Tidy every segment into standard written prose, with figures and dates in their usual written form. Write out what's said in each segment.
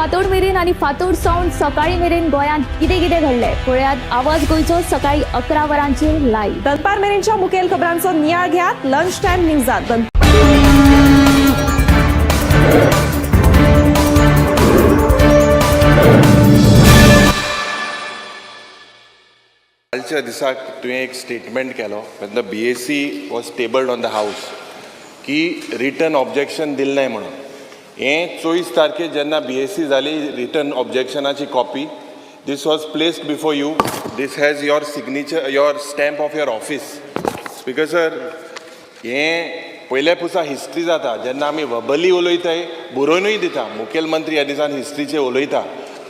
फांतोड मेरेन आनी फांतोड सावन सकाळी मेरेन गोंयांत कितें कितें घडलें पळयात आवाज गोंयचो सकाळी 11 वरांचेर लायव्ह. दनपार मेरेनच्या मुखेल खबरांचो नियाळ घेयात लंच टायम न्यूजात. कालच्या दिसाक तुवें एक स्टेटमेंट केलो when the BAC was tabled on the house की रिटर्न ऑब्जेक्शन दिलें नाय म्हणून. हें 24 तारखेर जेन्ना बीएसी जाली, return ऑब्जेक्शनाची copy, this was placed before you. This has your signature, your stamp of your office. Speaker sir, हें पयल्या पुसा हिस्ट्री जाता जेन्ना आमी वबली उलयताय, बरोवनूय दिता. मुखेलमंत्री ह्या दिसान हिस्ट्रीचेर उलयता,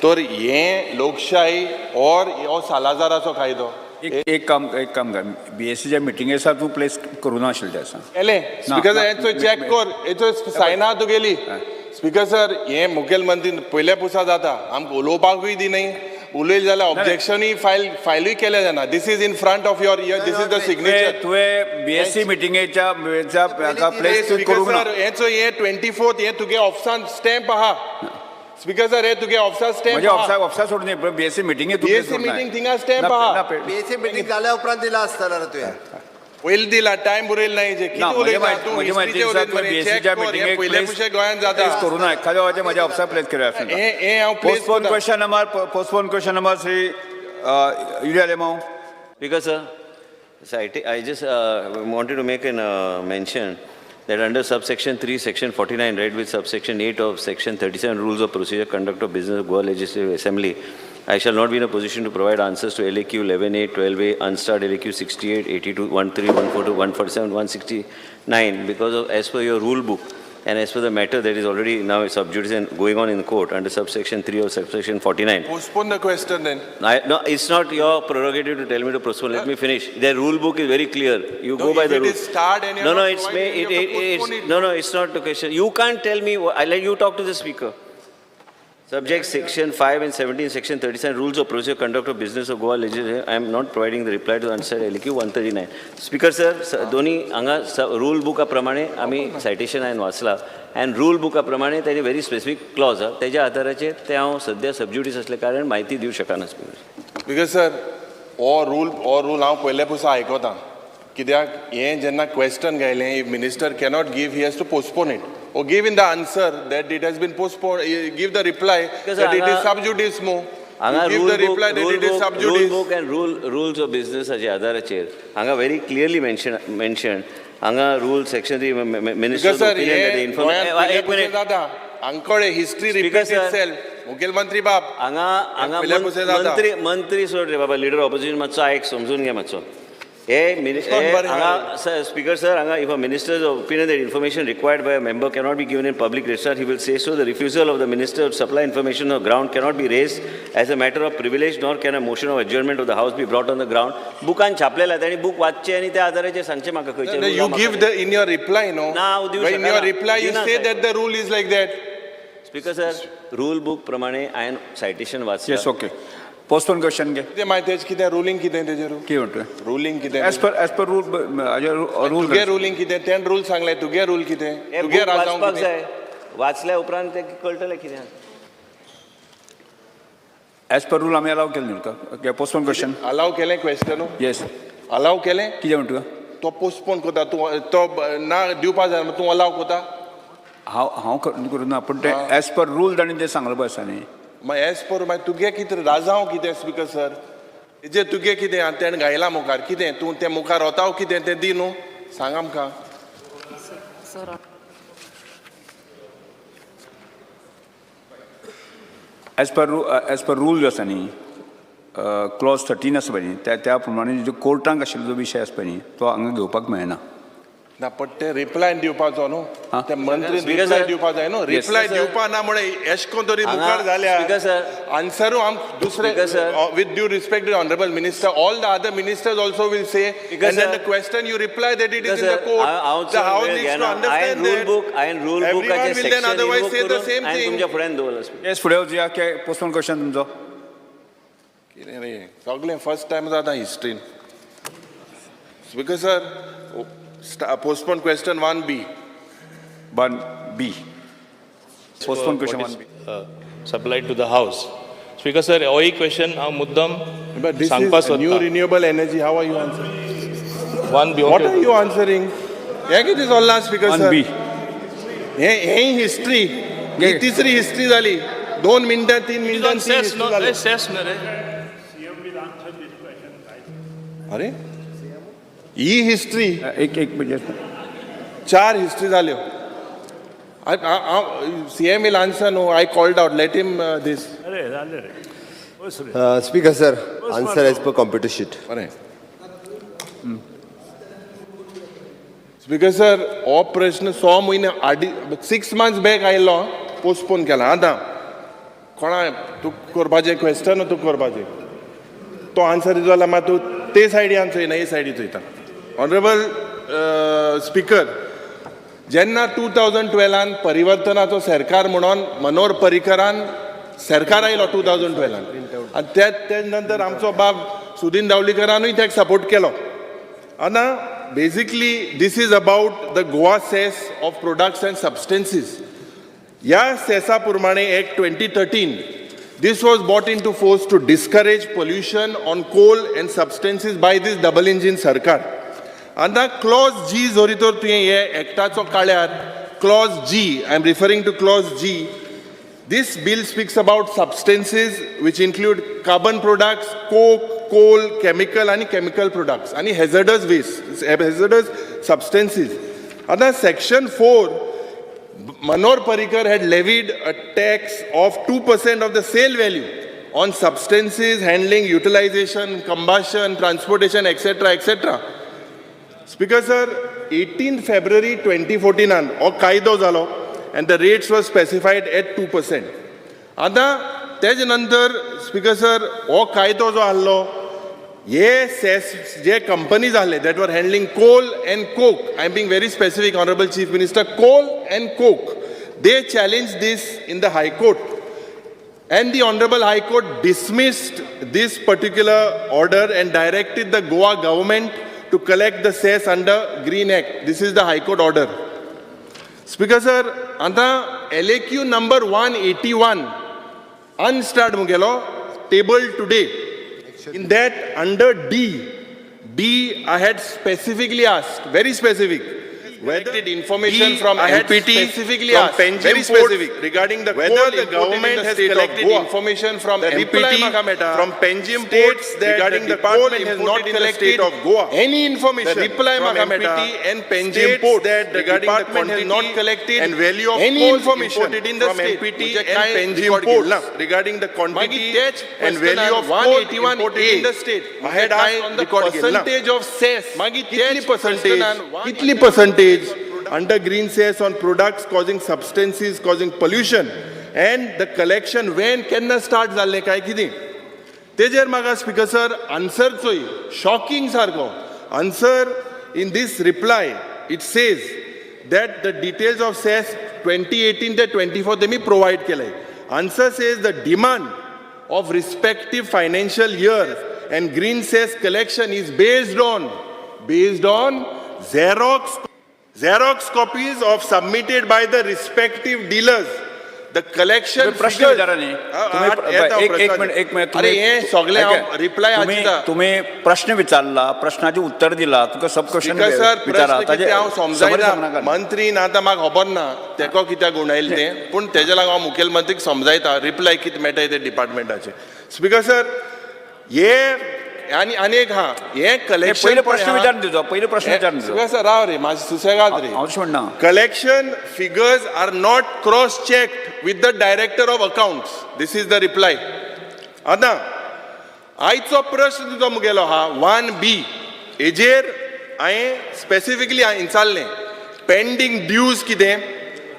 तर हें लोकशाय ऑर हो सालाजाराचो कायदो? एक एक काम कर, बीएससीच्या मिटिंगे आसा, तूं प्लेस करूं नाशिल्लें तें आसा. केलें स्पीकर ना, सर. हें चोय, चॅक कर, हेचो सायन आहा तुगेली. स्पीकर सर, हें मुखेलमंत्री पयल्या पुसा जाता, आमकां उलोवपाकूय दिनाय. उलयले जाल्यार ऑब्जेक्शनूय फायलूय केलें जायना. This is in front of your ear. This is the signature. तुवें बीएससी मिटिंगेच्या हाका प्लेस स्पीकर करूंक ना. सर, हें चोय, हें 24th, हें तुगे ऑफिसान स्टॅम्प आहा. स्पीकर सर, हें तुगे ऑफिसान स्टॅम्प. म्हज्या ऑफिसाक ऑफिसा सोडून न्ही, बीएससी मिटिंगे. BSc meeting थिंगा stamp आहा. बीएससी मिटींग जाल्या उपरांत दिला आसतना रे तुवें. पयलीं दिला, टायम बरयलो ना हेजेर. ना, कितें उलयता तूं? म्हज्या म्हायती हिस्ट्रीचेर दिसा उलयता तुवें मरे. बीएससीच्या चॅक कर, हें मिटिंगेक पयल्या प्लेस पुशे गोंयांत जाता. करूं ना. एखाद्या वेळाचेर म्हज्या ऑफिसाक प्लेस केलें आसता. हें हें हांव place postpone करता. Question number, postpone question number Shri Yuri Alemao. Because, sir, so I just wanted to make an mention that under subsection 3, section 49, read with subsection 8 of section 37 Rules of Procedure, Conduct of Business of Goa Legislative Assembly, I shall not be in a position to provide answers to LAQ 11A, 12A, unstarred LAQ 68, 82, 13, 142, 147, 169, because of, as per your rule book, and as per the matter that is already now sub judice and going on in court under subsection 3 of subsection 49. Postpone the question then. No, it's not your prerogative to tell me to postpone. Let me finish. The rule book is very clear. You No, go by if the it rule. Is starred and you're No, no, not it's providing, may, you it, have to it, postpone it's it. No, no, it's not the question. You can't tell me. I let you talk to the speaker. Subject section 5 and 17, section 37, Rules of Procedure, Conduct of Business of Goa Legislature. I am not providing the reply to the answer LQ 139. Speaker sir, दोन्ही हांगा rule बुका प्रमाणे आमी citation हांवें वाचला आनी rule बुका प्रमाणे तेजे व्हेरी स्पेसिफीक क्लॉज आहा, तेज्या आधाराचेर तें हांव सद्या सबज्युडीस असल्या कारण म्हायती दिवं शकना स्पीकर. Because sir, हो रूल हांव पयले पुसा आयकता, कित्याक हें जेन्ना question घायलें, if minister cannot give, he has to postpone it or give in the answer that it has been postponed, give the reply Because that it is हांगा- sub judice mo. हांगा give rule the book reply that rule it is book sub rule judice. Book and rules of बिजनेसाच्या आधाराचेर हांगा very clearly mention हांगा rule section 3 minister because sir, हें गोंयांत पयले एक पुशें minute. जाता. हांगकडे history Speaker repeat sir. Itself, मुखेलमंत्री बाब. हांगा हांगा पयल्या पुसें जाता. मंत्री सोड रे बाबा, लिडर ऑपोजिशन मातसो आयक, समजून घे मातसो. हे कोण बरें हांगा स्पीकर सर, हांगा if a minister's opinion that information required by a member cannot be given in public register, he will say so. The refusal of the minister to supply information on ground cannot be raised as a matter of privilege, nor can a motion of adjournment of the house be brought on the ground. बुकान छापलेला तांणी, book वाचचें आनी त्या आधाराचेर सांगचें म्हाका खंयचें You rule. Give the in your reply, no? ना, हांव दिवं In your शकना. reply you दिना say Saheb. That the rule is like that. Speaker sir, rule book प्रमाणे हांवें सायटेशन वाचलां. येस, ओके, पोस्टपोन क्वेश्चन घे. कितें मागीर तेजें कितें रुलींग कितें तेजेर? कितें म्हणटा? रुलींग कितें? As per rule, rule. तुगे रुलींग कितें? तेण रूल सांगलें, तुगे रूल कितें? हें तुगे बूक राजांव वाचपाक कितें? जाय. वाचल्या उपरांत तें कळटलें कितें आसा. एज पर रूल आमी अलाव केलें न्ही तुका पोस्टपोन क्वेश्चन. अलाव केलें क्वेश्चन? येस. अलाव केलें? कितें म्हणटा तुका? तो पोस्टपोन करता, तूं तो ना दिवपा जाय, तूं अलाव करता. हांव करूं ना, पूण तें एज पर रूल ताणें तें सांगलें पळय आसा न्ही. मागीर एज पर मागीर तुगे कितें राजांव कितें स्पीकर सर, तेजेर तुगे कितें आनी तेणें घायलां मुखार कितें, तूं तें मुखार वता कितें तें दी न्हू, सांग आमकां. एज पर रूल जो आसा न्ही, क्लॉज 13 आसा पळय न्ही, त्या प्रमाणे जो कोर्टांक आशिल्लो जो विशय आसा पळय न्ही, तो हांगा घेवपाक मेळना. ना, पण ते रिप्लाय दिवपाचो न्हू ते मंत्री. Speaker reply sir. दिवपा जाय न्हू. Reply Sir. दिवपा ना म्हणे एश कोन तरी हांगा- मुखार जाल्यार Speaker sir. आन्सरू आम दुसरे. Speaker sir. With due respect to honourable minister, all the other ministers also will say. Speaker and then sir. The question you reply that it is Speaker in the sir, court. हांव the चड हावस वेळ needs two घेना. हांवें understand rule that. Book, हांवें rule Everyone बुकाचें will then section otherwise invoke say the करून same हांवें thing. तुमच्या फुड्यान दवरलां स्पीकर. येस, फुडें वचया. पोस्टपोन क्वेश्चन तुमचो. कितें रे, सगळें फर्स्ट टायम जाता हिस्ट्रीन. Speaker sir, postpone question 1B. 1B, postpone question 1B. supplied to the house. Speaker sir, होय क्वेश्चन हांव मुद्दम But this सांगपा is new सोदता. Renewable energy. How are you answering? One B. What are you answering? हें कितें चल्लां speaker one sir? बी. हे हें हिस्ट्री, ही तिसरी हिस्ट्री जाली. 2 मिनटां, 3 मिनटां तीन सेस history जाली. सेस न्हू रे. अरे, ही हिस्ट्री. एक एक म्हणजे चार हिस्ट्री जाल्यो. CM will answer. No, I called out, let him this. Speaker sir, answer as per computer sheet. बरें स्पीकर सर, हो प्रश्न 6 म्हयने आदी, 6 मंथ्स बॅक आयिल्लो, पोस्टपोन केला. आतां कोणा तूं करपाचें क्वेश्चन, तूं करपाचें तो आन्सर दिलो जाल्यार मागीर तूं ते सायडीन चोयना, हे सायडी चोयता. ऑनरेबल स्पीकर, जेन्ना 2012न परिवर्तनाचो सरकार म्हणून मनोहर पर्रीकरान सरकार आयलो 2012न आनी ते नंतर आमचो बाब सुदीन दावलीकरानूय ताका सपोर्ट केलो. आतां basically this is about the Goa cess of products and substances. ह्या सेसा प्रमाणे Act 2013, this was brought into force to discourage pollution on coal and substances by this double engine सरकार. आतां क्लॉज जी जरी तर तुवें हे एक्टाचो काळ्यार, clause G, I am referring to clause G. This bill speaks about substances which include carbon products, coke, coal, chemical आणि chemical products आणि hazardous waste, hazardous substances. आता section 4, Manohar Parrikar had levied a tax of 2% of the sale value on substances handling, utilization, combustion, transportation, etc., etc. Speaker sir, 18 February 2014 हो कायदो जालो and the rates were specified at 2%. आतां तेज नंतर speaker sir, हो कायदो जो आहलो, हे सेस जे कंपनीज आहले that were handling coal and coke, I am being very specific, Honourable Chief Minister, coal and coke, they challenge this in the High Court and the Honorable High Court dismissed this particular order and directed the Goa government to collect the cess under Green Act. This is the High Court order. Speaker sir, आता LAQ number 181 unstarred मुगेलो table today. In that, under D, D I had specifically asked, very specific, whether information D, from I had NPT, specifically from asked, Panjim very Port, specific, regarding the whether coal the imported government in the has state of collected Goa. Information from The reply MPT, म्हाका मेळटा, from Panjim states Ports that regarding the the coal department has imported not in the collected state of Goa. any information The reply from म्हाका मेळटा, MPT and Panjim states Port that the regarding the department has quantity not collected and value of any coal information imported in the from state. MPT म्हणजे and काय Panjim record Ports घेतला. Regarding the quantity मागीर तेच and value of coal 181 imported in the state. I had asked on the the record घेतला. Percentage of cess. मागीर कितली तेच percentage, question कितली percentage under green cess on products causing substances causing pollution and the collection when, केन्ना start जाल्लें काय कितें, तेजेर म्हाका स्पीकर सर आन्सर चोय, शॉकिंग सारको answer. In this reply it says that the details of cess 2018 ते 24 तेमी प्रोवायड केले. Answer says the demand of respective financial year and green cess collection is based on xerox copies of submitted by the respective dealers, the collection तुम्ही प्रश्न विचारा न्ही. तुम्ही एक एक मिनिट, एक मिनिट. अरे, हे सगळे रिप्लाय. तुम्ही प्रश्न विचारला, प्रश्नाचे उत्तर दिला, तुका सब क्वेश्चन स्पीकर सर, विचारा. प्रश्न कितें हांव समजायता. मंत्रीन आतां म्हाका खबर ना तेको कित्याक गुंडायलें तें, पूण तेज्या लागून हांव मुखेलमंत्रीक समजायता रिप्लाय कितें मेळटा ते डिपार्टमेंटाचे. स्पीकर सर, हे आनी आनी एक हा, हे कलेक्शन. पयले प्रश्न विचारून दिवचो, पयले प्रश्न विचारून दिवचो. स्पीकर सर, राव रे, मातशें सुसेगाद रे. हांव तशें म्हणना. Collection figures are not cross checked with the Director of Accounts. This is the reply. आतां आयचो प्रश्न तुजो मुगेलो आहा 1B, हेजेर हांवें स्पेसिफिकली विचारलें, पेंडींग ड्यूज कितें,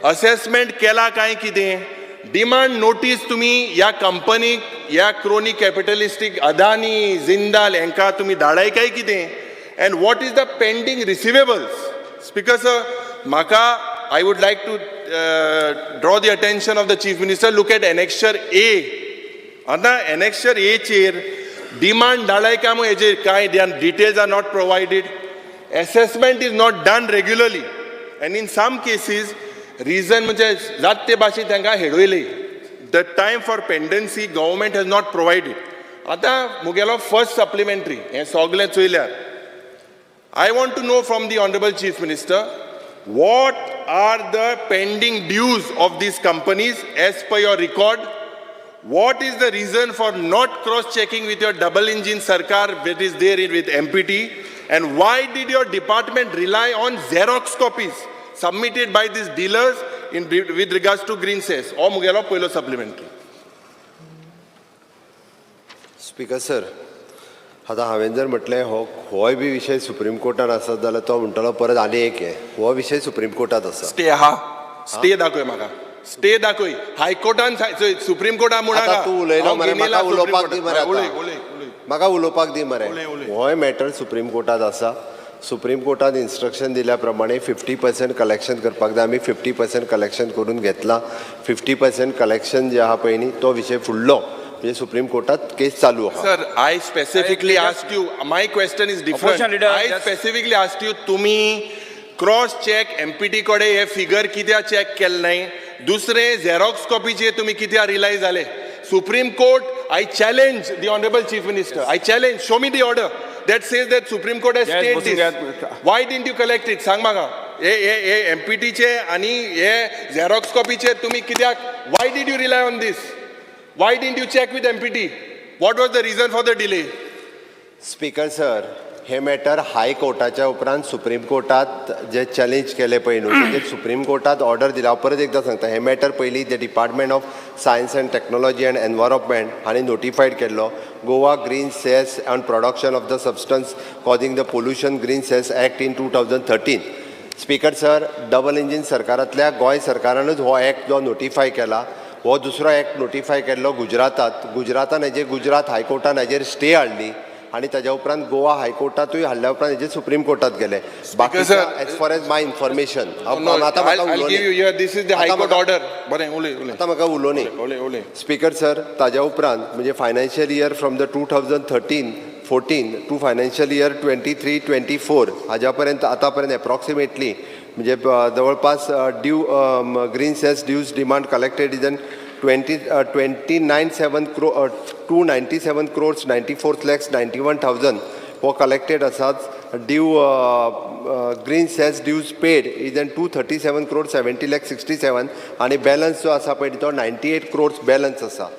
असेसमेंट केला काय कितें, डिमांड नोटीस तुमी ह्या कंपनीक, ह्या क्रोनी कॅपिटलिस्टीक अदानी, जिंदाल हांकां तुमी धाडाय काय कितें, and what is the pending receivables. Speaker sir, म्हाका I would like to draw the attention of the Chief Minister, look at Annexure A. आतां एनेक्शर एचेर डिमांड धाडाय काय म्हूण हेजेर कांय details are not provided. Assessment is not done regularly and in some cases reason म्हणजे जात ते भाशेन तांकां हेडवयले. The time for pendency government has not provided. आतां मुगेलो फर्स्ट सप्लिमेंटरी, हें सगलें चोयल्यार, I want to know from the Honorable Chief Minister what are the pending dues of these companies as per your record? What is the reason for not cross-checking with your double engine sarkar that is there with MPT? And why did your department rely on Xerox copies submitted by these dealers with regards to green cess? हो मुगेलो पयलो supplementary. Speaker sir, आतां हांवें जर म्हटलें हो होय बी विशय supreme कोर्टान आसत जाल्यार तो म्हणटलो परत आनी एक हे हो विशय सुप्रीम कोर्टात आसा. स्टे आहा, स्टे दाखय म्हाका, स्टे दाखय. हायकोर्टान, सुप्रीम कोर्टान म्हणा. आतां तूं उलयलो मरे, म्हाका उलोवपाक दी मरे. उलय. आतां उलय, उलय. म्हाका उलोवपाक दी मरे. उलय, उलय. होय मॅटर सुप्रीम कोर्टात आसा. सुप्रीम कोर्टान इन्स्ट्रक्शन दिल्या प्रमाणे 50% कलेक्शन करपाक जाय. आमी 50% कलेक्शन करून घेतलां. 50% कलेक्शन जे आहा पळय न्ही, तो विशय फुडलो म्हणजे सुप्रीम कोर्टात केस चालू आहा. Sir, I specifically asked you, my question is different. Opposition leader, I specifically asked you, तुम्ही क्रॉस चेक एमपीटी कडेन हे फिगर कित्याक चेक केले नाही? दुसरे, झेरॉक्स कॉपीचे तुम्ही कित्याक रिलाय जाले? Supreme Court, I challenge the Honorable Chief Minister. I challenge, show me the order that says that Supreme Court has Yes, stayed बसून this. घेयात. Why didn't you collect it? सांग म्हाका. हे हे हे एमपीटीचे आणि हे झेरॉक्स कॉपीचे तुम्ही कित्याक, why did you rely on this? Why didn't you check with MPT? What was the reason for the delay? Speaker sir, hey matter हाय कोर्टाच्या उपरांत सुप्रीम कोर्टात जे चॅलेंज केले पळय न्हू, तेजेर सुप्रीम कोर्टात ऑर्डर दिला. हांव परत एकदां सांगता, हे मॅटर पयलीं the Department of Science and Technology and Environment हांणी नोटिफायड केल्लो Goa Green Cess on Production of the Substance Causing the Pollution, Green Cess, Act in 2013. Speaker sir, double engine सरकारांतल्या Goa सरकारानूच हो एक्ट जो नोटिफाय केला. हो दुसरो एक्ट नोटिफाय केल्लो गुजरातांत. गुजरातान हेजेर, गुजरात हायकोर्टान हेजेर स्टे हाडली आनी ताज्या उपरांत गोवा हायकोर्टातूय हाडल्या उपरांत हेजेर सुप्रीम कोर्टात गेले. बाकी sir, as far as my information, No, आतां म्हाका I'll give you here. This is the High Court order. बरें, उलय, उलय. आतां म्हाका उलोवनी. उलय, उलय. स्पीकर सर, ताज्या उपरांत म्हणजे financial year from the 2013-14 to financial year 23-24 हाज्या पर्यंत, आतां पर्यंत एप्रॉक्सिमेटली म्हणजे जवळपास due green cess dues demand collected is an twenty twenty nine seven 297 crores 94 lakhs 91 thousand हो कलेक्टेड आसात. Due green cess dues paid is an 237 crore 70 lakh 67 आनी balance जो आसा पळय तो 98 क्रोर्स बॅलन्स आसा.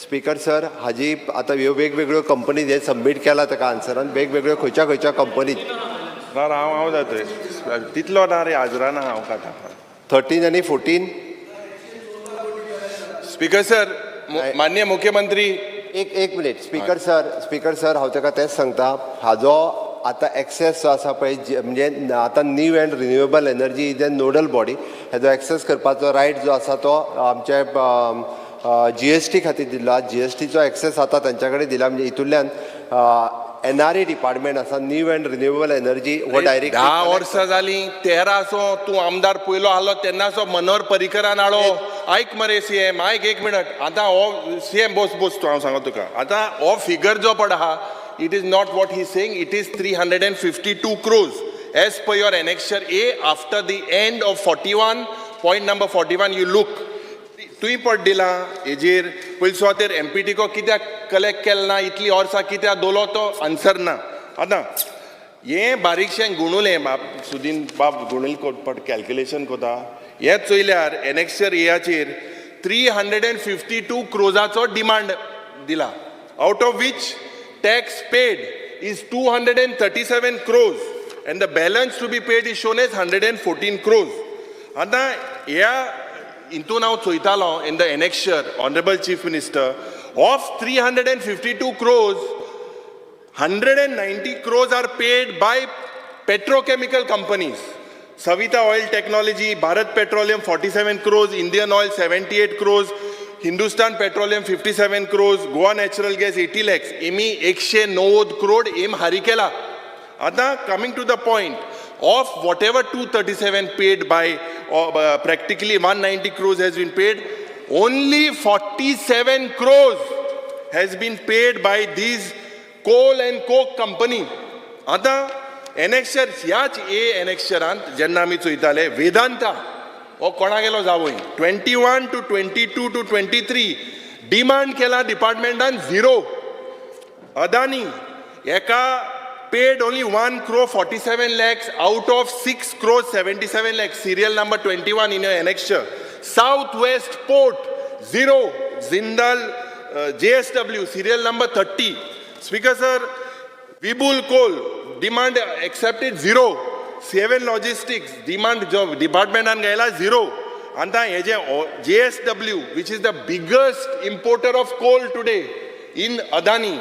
स्पीकर सर, हाजी आतां ह्यो वेगवेगळ्यो कंपनीज हे सबमीट केला ताका आन्सरान वेगवेगळ्यो खंयच्या खंयच्या कंपनीज. ना, हांव हांव जातरे तितलो ना रे, आजरा ना हांव काटा. 13 आनी 14. स्पीकर सर, माननीय मुख्यमंत्री. एक एक minute, speaker sir. Speaker sir, हांव ताका तेंच सांगता, हाजो आतां एक्सेस जो आसा पळय, म्हणजे आतां New and Renewable Energy is a nodal body. हेजो एक्सेस करपाचो रायट जो आसा तो आमचे जीएसटी खातीर दिला. जीएसटीचो एक्सेस आतां तांच्या कडेन दिला, म्हणजे हितूंतल्यान एनआरई डिपार्टमेंट आसा, न्यू अँड रिन्युएबल एनर्जी हो डायरेक्ट 10 वर्सां जालीं, 13 सो तूं आमदार पयलो आहलो तेन्नाचो मनोहर पर्रीकरान हाडलो. आयक मरे सीएम, आयक एक मिनट. आतां हो सीएम, बोस बोस तूं, हांव सांगता तुका. आतां हो फिगर जो पड आहा, it is not what he saying. It is 352 crores as per your annexure A after the end of 41, point number 41. You look, तुवें पट दिला हेजेर पयले सुवातेर एमपीटीको कित्याक कलेक्ट केलें ना, इतलीं वर्सां कित्याक दवरलो, तो आन्सर ना. आतां हें बारीकशें गुणुलें बाब सुदीन बाब गुणूल पट कॅल्क्युलेशन कोता. हें चोयल्यार एनेक्शर एयाचेर 352 क्रोजाचो डिमांड दिला, out of which tax paid is 237 crores and the balance to be paid is shown as 114 crores. आतां ह्या हितून हांव चोयतालो, in the annexure, Honorable Chief Minister, of 352 crores, 190 crores are paid by petrochemical companies. Savita Oil Technology, Bharat Petroleum 47 crores, Indian Oil 78 crores, Hindustan Petroleum 57 crores, Goa Natural Gas 80 lakhs. एमी 190 crore M हारी केला. आतां coming to the point of whatever 237 paid by, practically 190 crores has been paid, only 47 crores has been paid by these coal and coke company. आतां annexure, ह्याच ए एनेक्शरांत जेन्ना आमी चोयताले, वेदांता हो कोणागेलो जावय. 21 to 22 to 23 demand केला डिपार्टमेंटान, झिरो. अदानी एका paid only 1 crore 47 lakhs out of 6 crore 77 lakhs, serial number 21 in your annexure. South West Port, zero. Jindal JSW, serial number 30. Speaker sir, Vibul Coal demand accepted, zero. Seven Logistics demand जो डिपार्टमेंटान गेला, zero. आतां हे जे JSW, which is the biggest importer of coal today in Adani,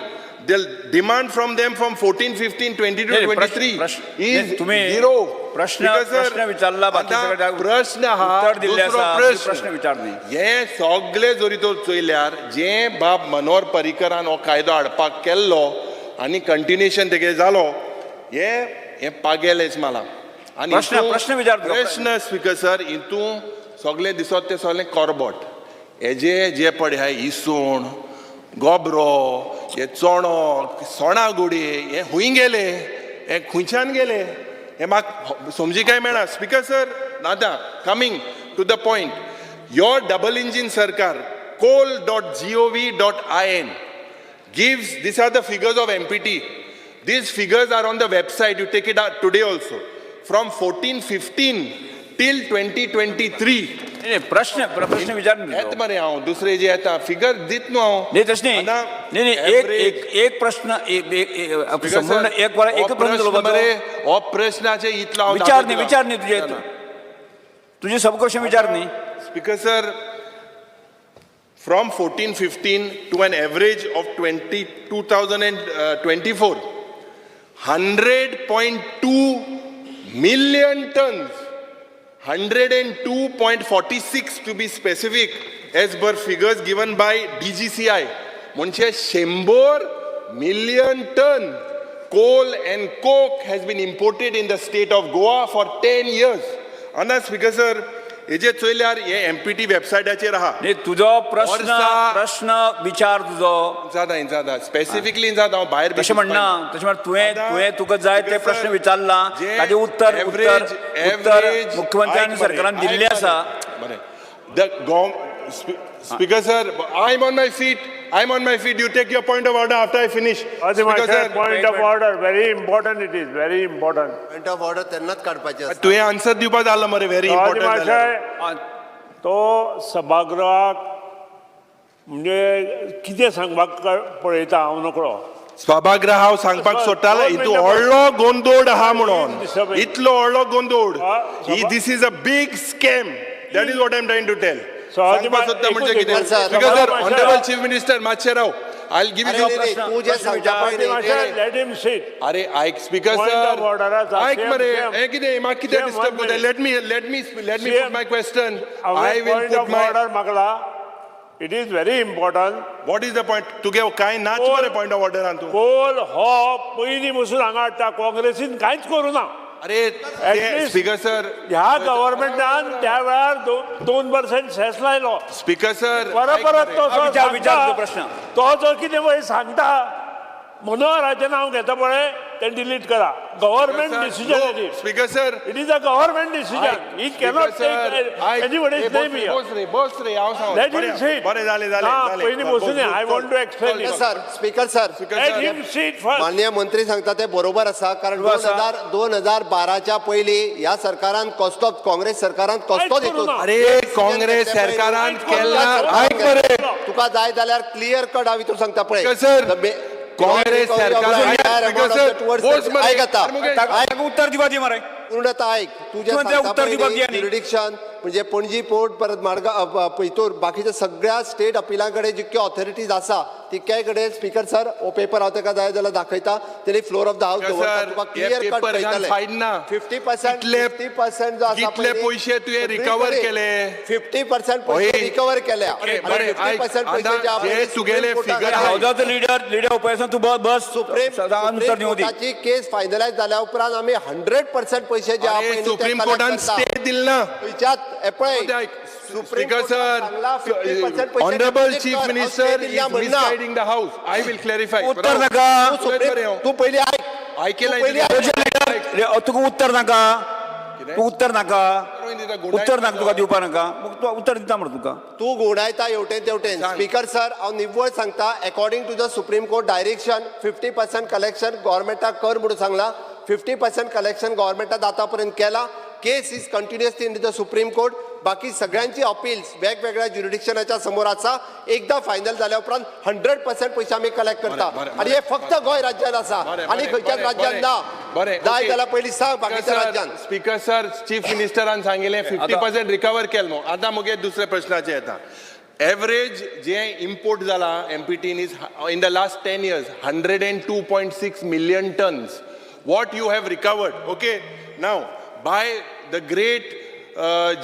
the demand from them from 14, 15, 22, नाही, 23 प्रश्न- is नाही, तुम्ही zero. प्रश्न विचारला, बाकी सगळं प्रश्न हा उत्तर दिल्लें दुसरो आसा, प्रश्न. प्रश्न विचार न्ही. हे सगळे जरी तर चोयल्यार, जे बाब मनोहर पर्रीकरान हो कायदो हाडपाक केल्लो आनी कंटिन्युएशन तेगे जालो, हे हे पागेलेच मला. आनी प्रश्न विचार तुका. प्रश्न स्पीकर सर, हितून सगळें दिसत तें सगळें करबट. हेजे जे पळय आहा, इसवण, गोबरो, हे चोणो, सोणा गुडी, हे खूंय गेले? हे खंयच्यान गेले? हे म्हाका समजी काय मेळना. स्पीकर सर, आतां coming to the point, your double engine सरकार, coal.gov.in gives, these are the figures of MPT. These figures are on the website. You take it out today also. From 14-15 till 2023. नाही, प्रश्न प्रश्न विचार न्ही येत तुजो. मरे, हांव दुसरे जे येता फिगर दित न्हू हांव. नाही, तशें न्ही. आतां नाही नाही, एक average- एक एक प्रश्न, एक एक- एक- Speaker संपूर्ण sir, एक वर हो एक प्रश्न उलोवपाचो. मरे, हो प्रश्नाचे इतलो हांव विचार दाखयता न्ही तुका. विचार न्ही तुजे, तुजे सब क्वेश्चन विचार न्ही. Speaker sir, from 14-15 to an average of 20, 2024, 100.2 million tons, 102.46 to be specific, as per figures given by DGCI. म्हणजे 100 million ton coal and coke has been imported in the state of Goa for 10 years. आना speaker sir, हेजे चोयल्यार हे empty वेबसायटाचेर आहा. नाही, तुजो प्रश्न वर्सा- प्रश्न विचार तुजो. जाता जाता, स्पेसिफिकली जाता हांव भायर. तशें म्हणना, तशें म्हण तुवें आतां तुवें तुका जाय ते स्पीकर प्रश्न सर, विचारला, जे ताजें उत्तर उत्तर उत्तर average- मुख्यमंत्र्यान ऐक मरे, सरकारान ऐक दिल्लें मरे. आसा. बरें, the Speaker sir, I am on my feet. I am on my feet. You take your point of order after I finish. Speaker sir, point of order, very important it is, very important. Point of order तेन्नाच काडपाचें आसता. तुवें answer दिवपा जालो मरे, very important. माशे, तो सभागृहाक म्हणजे कितें सांगपाक पळयता हांव नकळो. सभागृह हांव सांगपाक सोदतालो, दोन हितून मिनटां. व्हडलो गोंदोड आहा म्हणून, Disturbing. इतलो व्हडलो गोंदोड. हा, This is a big scam. That is what I am trying to tell. सभापती सांगपाक सोदता म्हणजे एकूच कितें? एक sir. Speaker sir, सभापती ऑनरेबल चीफ मिनिस्टर, मातशें राव, I give अरे you. नाही, नाही, तूं जें सांगता पळय न्ही, माशे, तें- let him sit. अरे ऐक speaker Point sir, of order आसा. ऐक Same, मरे. same. हे कितें म्हाका कितें Same, disturb one करता? minute. Let me Same. put my question. I हांवें will point put of my order मागला. It is very important. What is the point तुगे? कांय नाच मरे पॉयंट ऑफ ऑर्डरान तूं. कोल हो पयलीं पसून हांगा हाडटा, काँग्रेसीन कांयच करूं ना. अरे least- speaker sir, ह्या गव्हर्मेंटान त्या वेळार 2% सेस लायलो. स्पीकर सर, परत परत तो जो विचार- विचार सांगता, तुजो प्रश्न. तो जो कितें पळय सांगता, मनोहराचें नांव घेता पळय, तें डिलीट करा. Government decision it is. Speaker sir, it is a government decision. He cannot take anybody's name here. बस रे, बस रे, हांव सांग. Let him sit. बरें, जालें जालें. ना, जालें. पयलीं बसून I want to explain. Sir, speaker sir, let him sit first. माननीय मंत्री सांगता ते बरोबर आसा, कारण 2012च्या पयलीं ह्या सरकारान कसलोच, काँग्रेस सरकारान कसलोच कांयच हेतून करूं ना. अरे काँग्रेस सरकारान केला, ऐक मरे. तुका जाय जाल्यार क्लियर कट हांव हितून सांगता पळय. Speaker sir, The Congress सरकार- Speaker sir, बोस मरे. ऐक आता. ताका ताका उत्तर दिवपा दी मरे. पूर्ण आतां ऐक, तुजें मुख्यमंत्र्याक सांगता उत्तर पळय दिवपाक न्ही, दी आनी. jurisdiction म्हणजे पणजी पोर्ट, परत माडगांव, हितूर बाकीच्या सगळ्या स्टेट अपिलां कडेन जितक्यो ऑथॉरिटीज आसा तितक्याय कडेन. स्पीकर सर, हो पेपर हांव ताका जाय जाल्यार दाखयता. तेणी floor of the house sir, दवरता, तुका हे क्लियर कट पेपर कळटलें. फायद ना. 50%, 50% जो आसा, कितले पयशे तुवें रिकवर केले? 50% पयशे ओय. रिकवर केल्या. बरें, बरें, फिफ्टी ऐक, पर्सेंट पयशे आतां जे आहा जे पळय, तुगेले सुप्रीम कोर्टाक figure आसा. हावजाचो लिडर लिडर उपाय तूं बस बस. सुप्रीम उत्तर सुप्रीम दिवं दी. कोर्टाची केस फायनलायज जाल्या उपरांत आमी 100% पयशे जे आहा अरे पळय न्ही, ते सुप्रीम कलेक्ट कोर्टान करता. स्टे दिल ना. खंयच्याच हे पळय, ऐक, सुप्रीम स्पीकर कोर्टान सांगला, 50% सर, पयशे ऑनरेबल deposit chief कर, हांव मिनिस्टर स्टे दिल्या is म्हणना. Misguiding the house. I will clarify. उत्तर नाका. तूं सुप्रीम, तूं पयलीं आयक. ऐकेला. तूं पयलीं आयक. तुका उत्तर नाका. तूं उत्तर नाका, उत्तर नाका तुका दिवपा नाका, मग तूं उत्तर दिता मरे तुका. तूं घुंवडायता हेवटेन तेवटेन. सांग. स्पीकर सर, हांव निव्वळ सांगता, according to the Supreme Court direction 50% collection गव्हर्मेंटाक कर म्हणून सांगला. 50% कलेक्शन गव्हर्मेंटान आतां पर्यंत केला. Case is continuously in the Supreme Court. बाकी सगळ्यांची अपील्स वेगवेगळ्या ज्युरिडिक्शनाच्या समोर आसा. एकदा फायनल जाल्या उपरांत 100% पयशे आमी कलेक्ट करता. बरें, बरें, आनी हे फक्त गोंय राज्यान आसा बरें, आनी बरें, खंयच्याच बरें, राज्यान बरें. ना. बरें, जाय ओके. जाल्यार पयलीं सांग बाकीच्या राज्यान. स्पीकर सर, चीफ मिनिस्टरान सांगिल्लें 50% रिकवर केलें न्हू. आतां मुगे दुसऱ्या प्रश्नाचेर येता. एवरेज जे इम्पोर्ट जाला एमपीटीन is in the last 10 years 102.6 million tons. What you have recovered, okay, now by the great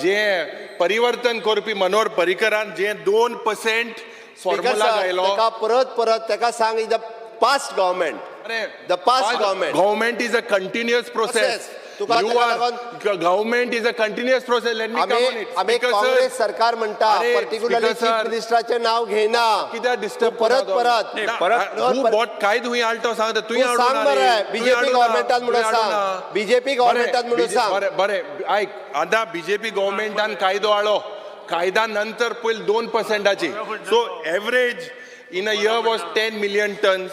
जे परिवर्तन करपी मनोहर पर्रीकरान जे 2% स्पीकर फॉर्मुला सर, घायलो. तेका परत परत तेका सांग, is the past government, the past government. Government is a continuous process. Process. तुका You ताका are लागून- government is a continuous process. Let me come on आमी it. आमी Speaker sir, Congress सरकार म्हणटा, अरे, पर्टिक्युलरली Speaker chief sir. मिनिस्टराचें नाव घेयना. कित्याक disturb तूं परत करता तो? परत नाही, ना, परत- who bought काय तुवें हाडलो सांग. तुवें तूं सांग मरे, बीजेपी गव्हर्मेंटान म्हणून सांग. बीजेपी गव्हर्मेंटान म्हणून सांग. बरें बरें, आयक, आतां बीजेपी गव्हर्मेंटान कायदो हाडलो. कायदा नंतर पयलीं 2 पर्संटाची, so average in a year was 10 million tons.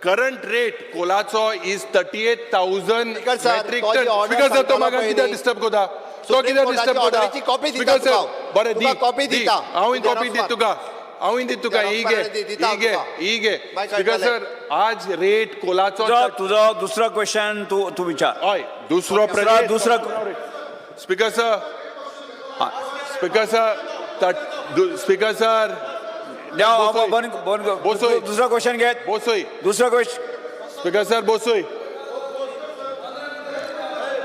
Current rate कोलाचो is 38,000 Speaker sir, metric तो जी टन. order speaker sir, तो सांगतालो म्हाका पळय कित्याक न्ही. डिस्टर्ब करता तो? Supreme कित्याक Courtaची डिस्टर्ब करता? orderची copy दिता स्पीकर सर, तुका हांव. बरें दी. तुका copy दी. दिता. हांवूय तूं कॉपी xerox दी मार. तुका, हांवूय दी तुका. Xerox ही घे. मार दी, दिता ही घे. तुका. ही घे. मागीर स्पीकर कळटलें. सर, आज रेट कोलाचो तुझो तुझो दुसरो क्वेश्चन तूं तूं विचार. हय, दुसरो दुसरो प्रश्न. दुसरो Speaker sir, speaker sir, speaker sir. देंव, बंद बंद. बसोय. दुसरो क्वेश्चन घे. बोसोय. दुसरो क्वेश्चन. Speaker sir, बोसोय.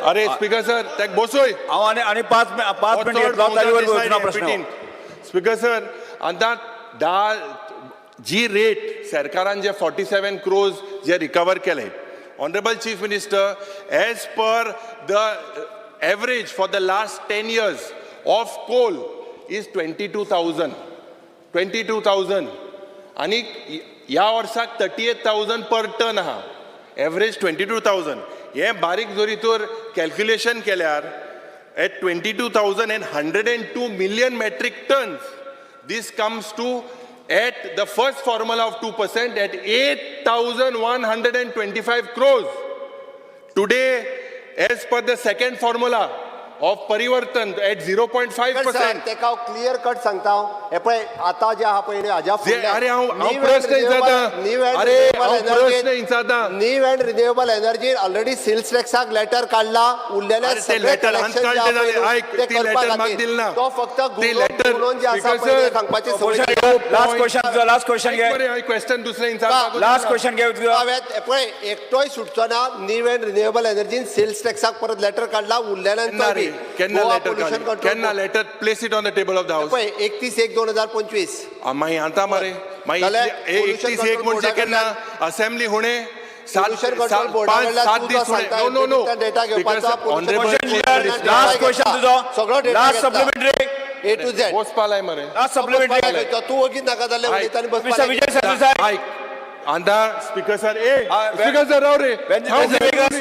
अरे स्पीकर सर, तेक बोसोय. हांव आनी आनी 5 5 मिनट घेतलो, ताजे वयर वचना प्रश्न. स्पीकर सर, आतां धा जी रेट सरकारान जे 47 क्रोज जे रिकवर केले, honourable chief minister, as per the average for the last 10 years of coal is 22,000, 22,000, आनी ह्या वर्साक 38,000 पर टन आहा. एवरेज 22,000. हे बारीक जरी तर कॅल्क्युलेशन केल्यार at 22,000 and 102 million metric tons, this comes to, at the first formula of 2%, at 8,125 crores. Today, as per the second formula of Parivartan at 0.5%. तेका हांव क्लियर कट सांगता हांव, हे पळय आतां जे आहा पळय न्ही, हाज्या जे अरे हांव प्रश्न विचारता. अरे हांव प्रश्न विचारता. New and renewable energy already sales टॅक्साक letter काडला. उरलेले अरे ते सगळे letter collection जे हांच आहा काडले पळय न्हू, आयक, ते ती करपा letter म्हाका खातीर. दिली ना. तो फक्त ती letter- घुंवडोवन जे आसा Speaker पळय sir, ते सांगपाची संवय लास्ट क्वेश्चन तुझो, लास्ट क्वेश्चन घे. बरें, क्वेश्चन दुसरें विचारपाक. लास्ट क्वेश्चन घे तुझो. हांवें हे पळय, एकटोय सुटचो ना. न्यू अँड रिन्युएबल एनर्जीन सेल्स टॅक्साक परत लेटर काडला. उरलेल्यांचो केन्ना रे? बी केन्ना गोवा लेटर पोल्युशन काडली? केन्ना control letter? Place it on the table of the house. पळय, 31/1/2025. मागीर आतां मरे मागीर जाल्यार pollution 31/1 control म्हणजे बोर्डा केन्ना असेंब्ली हुणे सात Pollution control सात बोर्डा पांच कडल्यान सात तूं दीस जो हुणे. सांगता, नो नो नो data घेवपाचो, pollution question control last question तुझो. सगळो डेटा लास्ट सप्लिमेंटरी. ए टू झेड. बसपालाय मरे. Last supplementary. तूं वगीत नाका जाल्लें उलयता आनी मिस्टर बसपाक. विजय सरदेसाय. आयक, आतां speaker sir, a speaker sir, राव रे.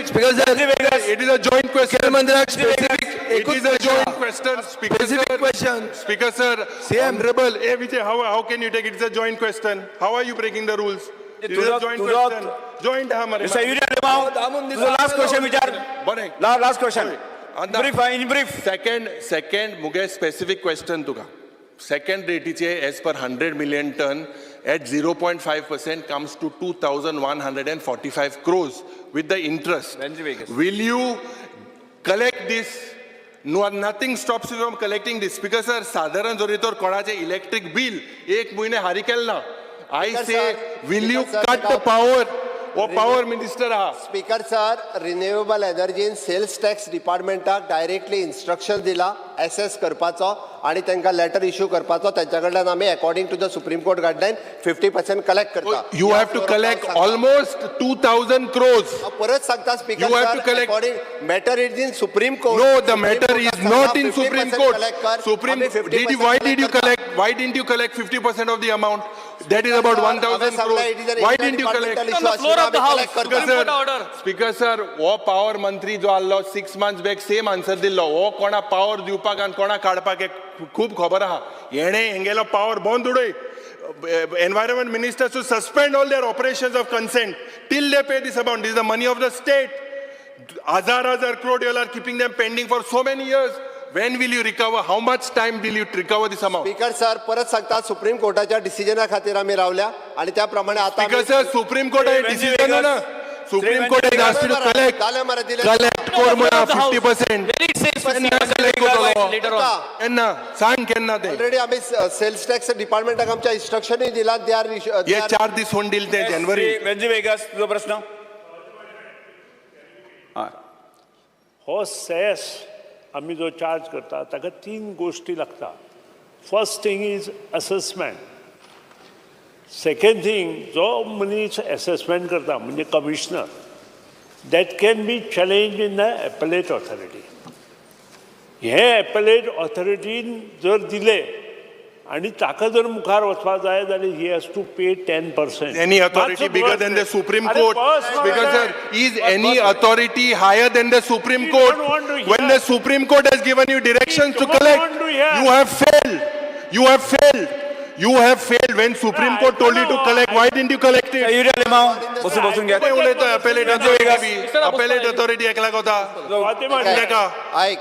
Speaker sir, it is a joint question. मुख्यमंत्र्याक specific it is a joint question, speaker specific sir. Question. Speaker sir, CM. Honorable A Vijay, how can you take it? It's a joint question. How are you breaking the rules? It is a तुझो- joint तुझो- question. Joint हा मरे. Mister Yuri अलेमाव, दामून दिता. तुझो last question विचार. बरें. Last question. आतां- ब्रीफ, इन ब्रीफ. सेकंड मुगे स्पेसिफीक क्वेश्चन तुका. सेकंड रेटीचे as per 100 million ton at 0.5% comes to 2,145 crores with the interest. Venzi Vegas. Will you collect this? No, nothing stops you from collecting this. Because sir, साधारण जरी तर कोणाचे electric bill एक म्हयने हारी केलें ना. I Speaker say, sir, will you Speaker sir, cut the power? हो पॉवर मिनिस्टर आहा. स्पीकर सर, रिन्युएबल एनर्जीन सेल्स टॅक्स डिपार्टमेंटाक डायरेक्टली इन्स्ट्रक्शन दिला एसेस करपाचो आनी तांकां लेटर इश्यू करपाचो. तांच्या कडल्यान आमी according to the Supreme Court guideline 50% collect करता. You have to collect almost 2,000 crores. हांव परत सांगता speaker You have sir, to collect- according matter is in Supreme Court. No, the matter is not in Supreme Court. Supreme, did you, why did you collect, why didn't you collect 50% of the amount? That is about 1,000 crore. Why didn't you collect? On the floor of the house. Speaker Supreme Court order. Sir, speaker sir, हो power मंत्री जो आहलो 6 months back same answer दिल्लो. हो कोणा power दिवपाक आनी कोणा काडपाक हें खूब खबर आहा. हेणे हेंगेलो पावर बंद उडय. Environment minister to suspend all their operations of consent till they pay this amount. This the money of the state. हजार हजार crore you are keeping them pending for so many years. When will you recover? How much time will you recover this amount? Speaker sir, परत सांगता, supreme कोर्टाच्या डिसिजना खातीर आमी रावल्या आणि त्या प्रमाणे आता speaker sir, supreme court decision ना. Supreme court has asked you to collect. जालें मरे, दिलें. कलेक्ट कर म्हणा 50%. Where it says केन्ना 50% collect करतलो? later on. केन्ना सांग, केन्ना ते? ऑलरेडी आमी सेल्स टॅक्स डिपार्टमेंटाक आमच्या इन्स्ट्रक्शनूय दिला. They are हे 4 दीस होऊन दिले ते जानेवारी. वेन्झी वेगास, तुजो प्रश्न. हो सेस आमी जो चार्ज करता ताका तीन गोश्टी लागता. First thing is assessment. Second thing, जो मनीस एसॅसमेंट करता म्हणजे commissioner, that can be challenge in the appellate authority. हे एपलेट ऑथॉरिटीन जर दिले आनी ताका जर मुखार वचपाक जाय जाल्यार he has to pay 10%. Any authority bigger than the Supreme Court? Because sir, is any authority higher than the Supreme We Court? Don't want to hear. When the Supreme Court has given you directions We to don't collect, want to hear. You have failed. You have failed. You have failed. When Supreme Court told you to collect, why didn't you collect it? Yuri Alemao, बसून बसून घ्या. कोण उलयता appellate authority? Appellate authority एकल्याक वता. नाका. ऐक,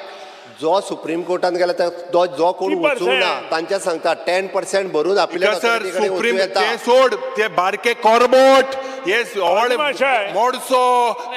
जो सुप्रीम कोर्टान गेला तो जो कोण 3%. वचूंक ना तांच्या सांगता, 10% भरून अपीलेट सर, ऑथॉरिटी कडेन वचूं सुप्रीम येता. ते सोड, ते बारके कॉर्बोट हे व्हड माशे. मोडसो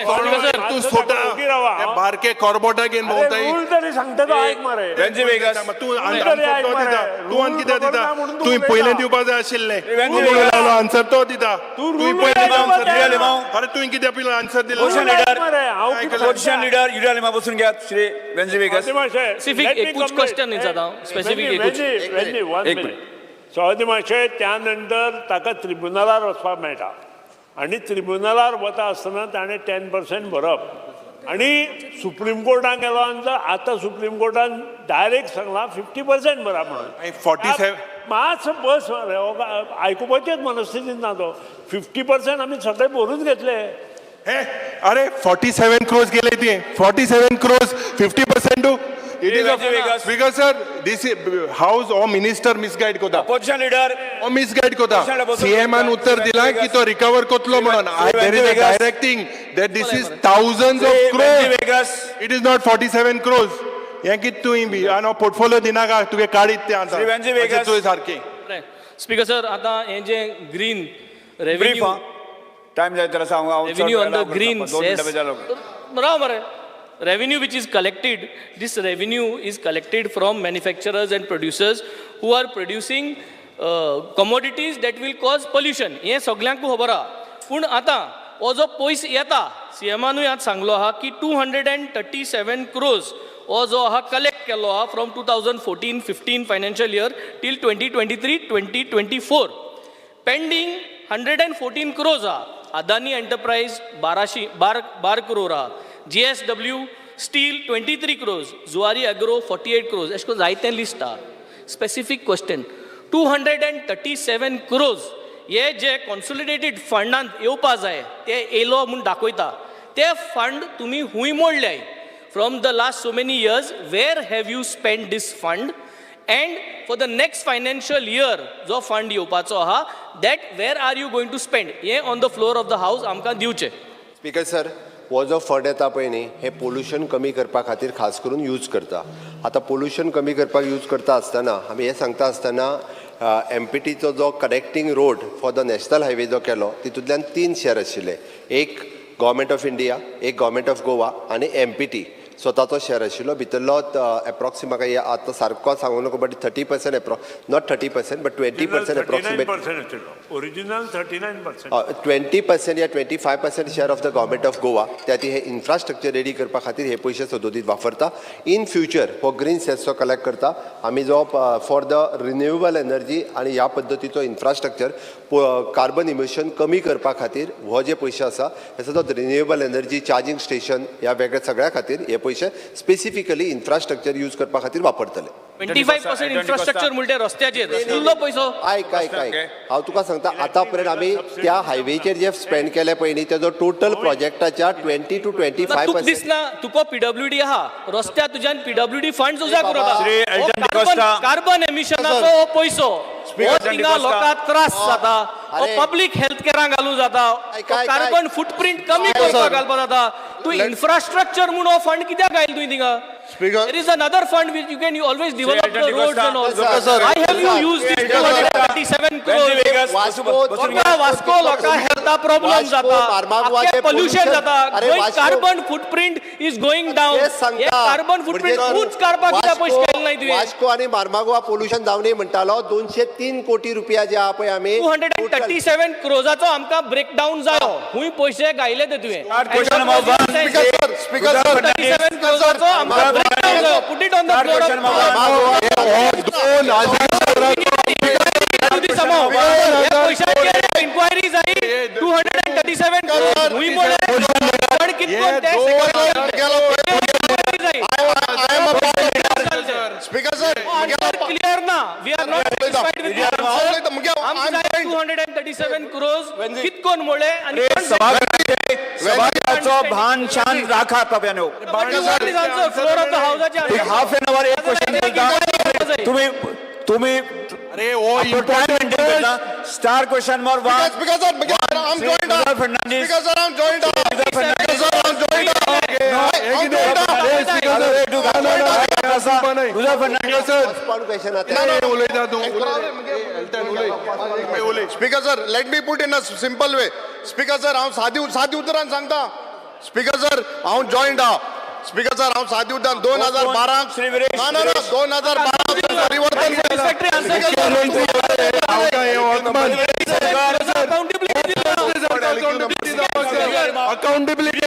सर, तू सोटा. ओगी रावा. ते बारके कॉर्बोटा घेवन भोंवताय. रूल तरी सांगता तो, आयक मरे. वेन्झी वेगास. तूं आन्सर तो दिता. तूं आनी कितें रूल दिता? खबर ना म्हणून तूं तुवें उलयता. पयलें दिवपा जाय आशिल्लें. वेन्झी तूं वेगास. उलयलो, आन्सर तो दिता. तूं तुवें रूल पयलें उलयता. आन्सर युरी आलेमाव. अरे, तुवें कितें पयलें आन्सर दिलें? Opposition rule आयक leader. मरे, हांव कितें ऑपोजिशन लिडर युरी आलेमाव, बसून घेयात. श्री वेन्झी वेगास. Specific एकूच question विचारता हांव. Specific एकूच. वन एक मिनिट. सवादी मातशें, त्या नंतर ताका त्रिब्युनलार वचपाक मेळटा आनी त्रिब्युनलार वता आसतना ताणें 10% भरप आनी सुप्रीम कोर्टान गेलो आनी आतां सुप्रीम कोर्टान डायरेक्ट सांगलां 50% भरा म्हणून. 47 मातसो बस मरे, हो आयकुपाचेच मनस्थितींत ना तो. 50% आमी सगळे भरून घेतले. हे अरे, 47 क्रोर्स गेले ते. 47 crores, 50% to it is. Vegas. Speaker sir, this house हो मिनिस्टर मिसगायड कोता. Opposition leader. हो मिसगायड कोता. बसून सीएमान उत्तर दिला की तो रिकवर कोतलो म्हणून. There is a directing that this is thousand of crores. Vegas. It is not 47 crores. हें कितें तुवें बी आनी पोर्टफोलियो दिनाका तुगे काडीत ते आतां. श्री वेंजी वेगास. तुवें सारकें. स्पीकर सर, आतां हें जें ग्रीन ब्रीफ. रेव्हेन्यू टायम जाय जाल्यार सांग हांव. Revenue on the green 2 मिनटां cess. जालो. राव मरे. Revenue which is collected, this revenue is collected from manufacturers and producers who are producing commodities that will cause pollution. हें सगल्यांकू खबर आहा. पूण आतां हो जो पयस येता, सीएमानूय आज सांगलो आहा की 237 crores हो जो आहा कलेक्ट केल्लो आहा from 2014-15 financial year till 2023-2024. Pending 114 crores आहा. अदानी एंटरप्राइज बाराशी बार बार क्रोर आहा, JSW steel 23 crores, Zuari agro 48 crores, अशें करून जायतें लिस्ट आहा. Specific question, 237 crores हे जे कॉन्सोलिडेटेड फंडांत येवपा जाय ते येयलो म्हूण दाखयता, ते फंड तुमी हूंय मोडल्याय? From the last so many years, where have you spend this fund? And for the next financial year जो फंड येवपाचो आहा, that where are you going to spend, हें on the floor of the house आमकां दिवचें. Speaker sir, हो जो fund येता पळय न्ही, हे पोल्युशन कमी करपा खातीर खास करून यूज करता. आतां पोल्युशन कमी करपाक यूज करता आसतना आमी हें सांगता आसतना, एमपीटीचो जो connecting road for the national highway जो केलो, तितूंतल्यान तीन शेअर आशिल्ले. एक गव्हर्मेंट ऑफ इंडिया, एक गव्हर्मेंट ऑफ गोवा आनी एमपीटी स्वताचो शेअर आशिल्लो. भितरलो एप्रॉक्सि म्हाका हे आतां सारको सांगू नको, but 30% approx, not 30% but 20% approximate. 39% आशिल्लो ओरिजिनल, 39%. 20% या 25% share of the government of Goa. त्या खातीर हे इन्फ्रास्ट्रक्चर रेडी करपा खातीर हे पयशे सदोदीत वापरता. इन फ्युचर हो ग्रीन सेसचो कलेक्ट करता आमी जो फॉर the renewable energy आनी ह्या पद्दतीचो इन्फ्रास्ट्रक्चर, कार्बन इमिशन कमी करपा खातीर हो जे पयशे आसा, हेचो रिन्युएबल एनर्जी, चार्जींग स्टेशन, ह्या वेगळ्या सगळ्या खातीर हे पयशे. पयशे स्पेसिफिकली इन्फ्रास्ट्रक्चर यूज करपा खातीर वापरतले. 25% इन्फ्रास्ट्रक्चर म्हणटे रस्त्याचेर इल्लो पयसो. आयक, आयक, आयक, हांव तुका सांगता, आतां पर्यंत आमी त्या हायवेचेर जे स्पेंड केले पळय न्ही, तेजो टोटल प्रोजेक्टाच्या twenty two twenty तुका फाय दिसना, तुका पीडब्ल्यूडी आहा, रस्त्या तुज्यान पीडब्ल्यूडी फंड उजा बाबा. श्री एल्टन डिकोस्टा. कार्बन एमिशनाचो हो पयसो हो एल्टन थिंगा डिकोस्टा. लोकांक त्रास जाता, हो अरे. पब्लीक हेल्थ केरांक घालूं जाता, आयक, आयक, कार्बन फुटप्रिंट कमी आयक, करपाक सर. घालपाक जाता. तूं इन्फ्रास्ट्रक्चर म्हूण हो फंड कित्याक घायल तुवें थिंगा? Speaker. There is another fund which you can you always develop Elton the roads D'Costa. and all. Sir, sir. Why have you used this 237 crores? Vegas. Vasco. लोकां वास्को लोकां हेल्था प्रॉब्लम वास्को, जाता, मार्मागोवाचें आख्खें पोल्युशन pollution. जाता. अरे Goa Vasco- carbon footprint is going down. तेच हे सांगता. Carbon footprint म्हणजे उंच काडपाक कित्याक पयशे वास्को घालनाय तुवें? वास्को आनी मार्मागोवा पोल्युशन जावनय म्हणटालो. 203 कोटी रुपया जे आहा पळय आमी 237 क्रोजाचो आमकां ब्रेकडावन जायो, खूंय पयशे घायले ते तुवें? Start question number one. Speaker sir, speaker sir. 37 क्रोजाचो आमकां ब्रेकडावन जायो, put it on the Start floor. question number one. 2000 this amount. ह्या पयशांचेर इन्क्वायरी जाय. 237 क्रोज खूंय मोडले पण कितकोन ते जाय. I am a speaker sir. Answer clear ना. We are not satisfied with हांव उलयतां, मुगे आमकां जाय 237 क्रोज कितकोन मोडले आनी कोण सभागृहाचो भान शान राखा बाब्यानो. फ्लोर ऑफ the हाऊसाचे. हाफ एन our एक क्वेश्चन करता तुम्ही. तुम्ही अरे हो टायम मेंटेन करता. Star question number one. Speaker sir, मुगे I am joined. Fernandes. Speaker sir, I am joined. Speaker sir, I am joined. Fernandes. Question आहा. उलयता तूं, एल्टन उलय, उलय. Speaker sir, let me put in a simple way. Speaker sir, हांव सादी सादी उतरान सांगता. स्पीकर सर, हांव जॉयंट आहा. स्पीकर सर, हांव सादी उतरान 2012 श्री विरेश. ना ना ना, 2012 परिवर्तन. Satisfactory answer. Accountability.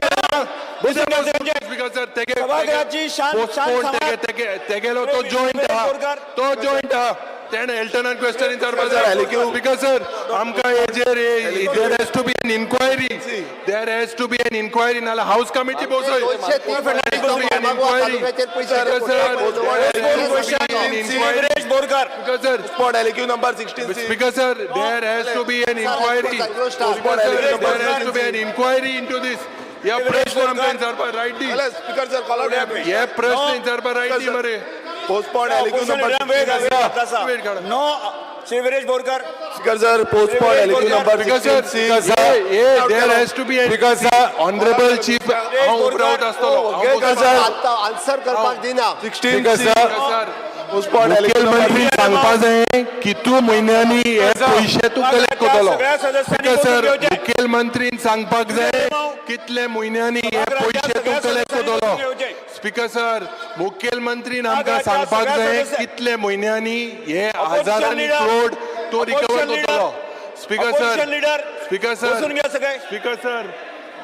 Accountability, speaker sir. तेगे सभागृहाची शान शान पोस्टपोन तेगेलो तो जॉयंट आहा, तो जॉयंट आहा. तेणे एल्टनान क्वेश्चन विचारपाक जाय. स्पीकर सर, आमकां हेजेर there has to be an inquiry, there has to be an inquiry. नाल्यार हाऊस कमिटी बसय. 203 तालुक्याचेर पयशे. Viresh Borkar. Speaker sir, LQ number 16. Speaker sir, there has to be an inquiry. Speaker sir, there has to be an inquiry into this. हे प्रश्न आमकां विचारपाक right दी. Speaker sir, call out हे प्रश्न विचारपाक right दी मरे. Postpone LQ number. वेळ काडा. No, Shri Viresh Borkar. Speaker sir, postpone LQ number. Speaker sir, hey, there has to be an honorable chief. हांव उपरांत आसतलो. हांव बसतलो. आतां आन्सर करपाक दिना. स्पीकर सर, मुखेलमंत्री सांगपा जाय कितू म्हयन्यांनी हे पयशे तूं कलेक्ट करतलो. सगळ्या सदस्यांनी स्पीकर सर, बसून घेवचें. मुखेलमंत्रीन सांगपाक जाय कितले म्हयन्यांनी हे पयशे तूं कलेक्ट करतलो. स्पीकर सर, मुखेलमंत्रीन आमकां सांगपाक जाय कितले म्हयन्यांनी हे हजारांनी क्रोड तो रिकवर करतलो. Speaker sir, leader, speaker sir, बसून घ्या सगळे. स्पीकर सर,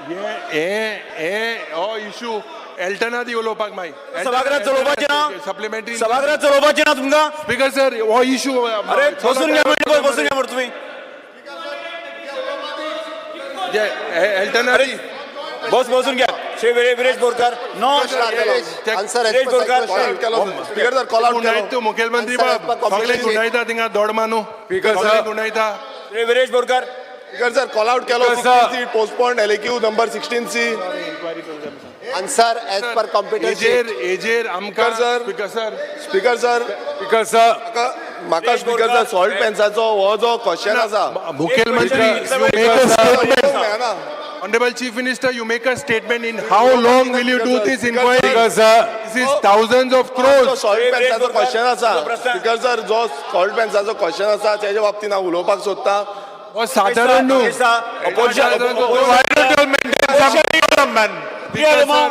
हे हे हे हो इशू एल्टनादी उलोवपाक मागीर. सभागृहात चलोवपाचें ना. सप्लिमेंटरी. सभागृहात चलोवपाचें ना तुमकां. स्पीकर सर, हो इशू. अरे बसून घ्या म्हणजे बसून घ्या मरे तुम्ही. एल्टनादी. बस, बसून घ्या. Shri Viresh Borkar. No. Answer. Viresh Borkar. Speaker sir, call out. गुंडायत तूं मुखेलमंत्री बाब, सगळे गुंडायता थिंगा दोड मानू, सगळे गुंडायता. Shri Viresh Borkar. Speaker sir, call out केलो. C postpone LQ number 16 C. Answer as per computer. हेजेर हेजेर आमकां. Sir. Speaker sir. Speaker sir. Speaker sir. म्हाका स्पीकर सर, सॉल्ट पेन्साचो हो जो क्वेश्चन आसा मुखेलमंत्री, you make a statement. मेळना. Honorable Chief Minister, you make a statement in how long will you do this inquiry? This is thousands of जो crores. Salt पेन्साचो question आसा, speaker sir, जो salt पेन्साचो question आसा तेजे बाबतीन हांव उलोवपाक सोदता. हो सादारण न्हू. Speaker sir,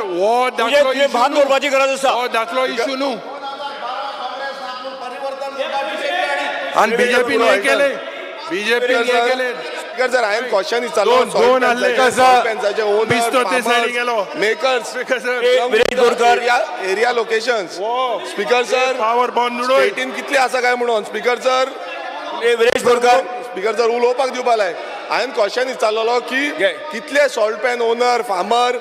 हो दाखलो तुजें भान issue न्हू. दवरपाची गरज आसा. हो दाखलो इशू न्हू आनी बीजेपीन हें केलें, बीजेपीन हें केलें. स्पीकर सर, हांवें क्वेश्चन विचारलो. दोन दोन आहले. सॉल्ट पेन्साचे बिस्तो ते सायडीन गेलो. Makers, speaker sir, Viresh Borkar. Area locations, speaker sir. Power bond उडोय. स्टेटीन कितले आसा काय म्हणून, speaker sir. Viresh Borkar. Speaker sir, उलोवपाक दिवपा लाय. हांवें क्वेश्चन विचारलेलो की घे. कितले salt pan owner, farmer,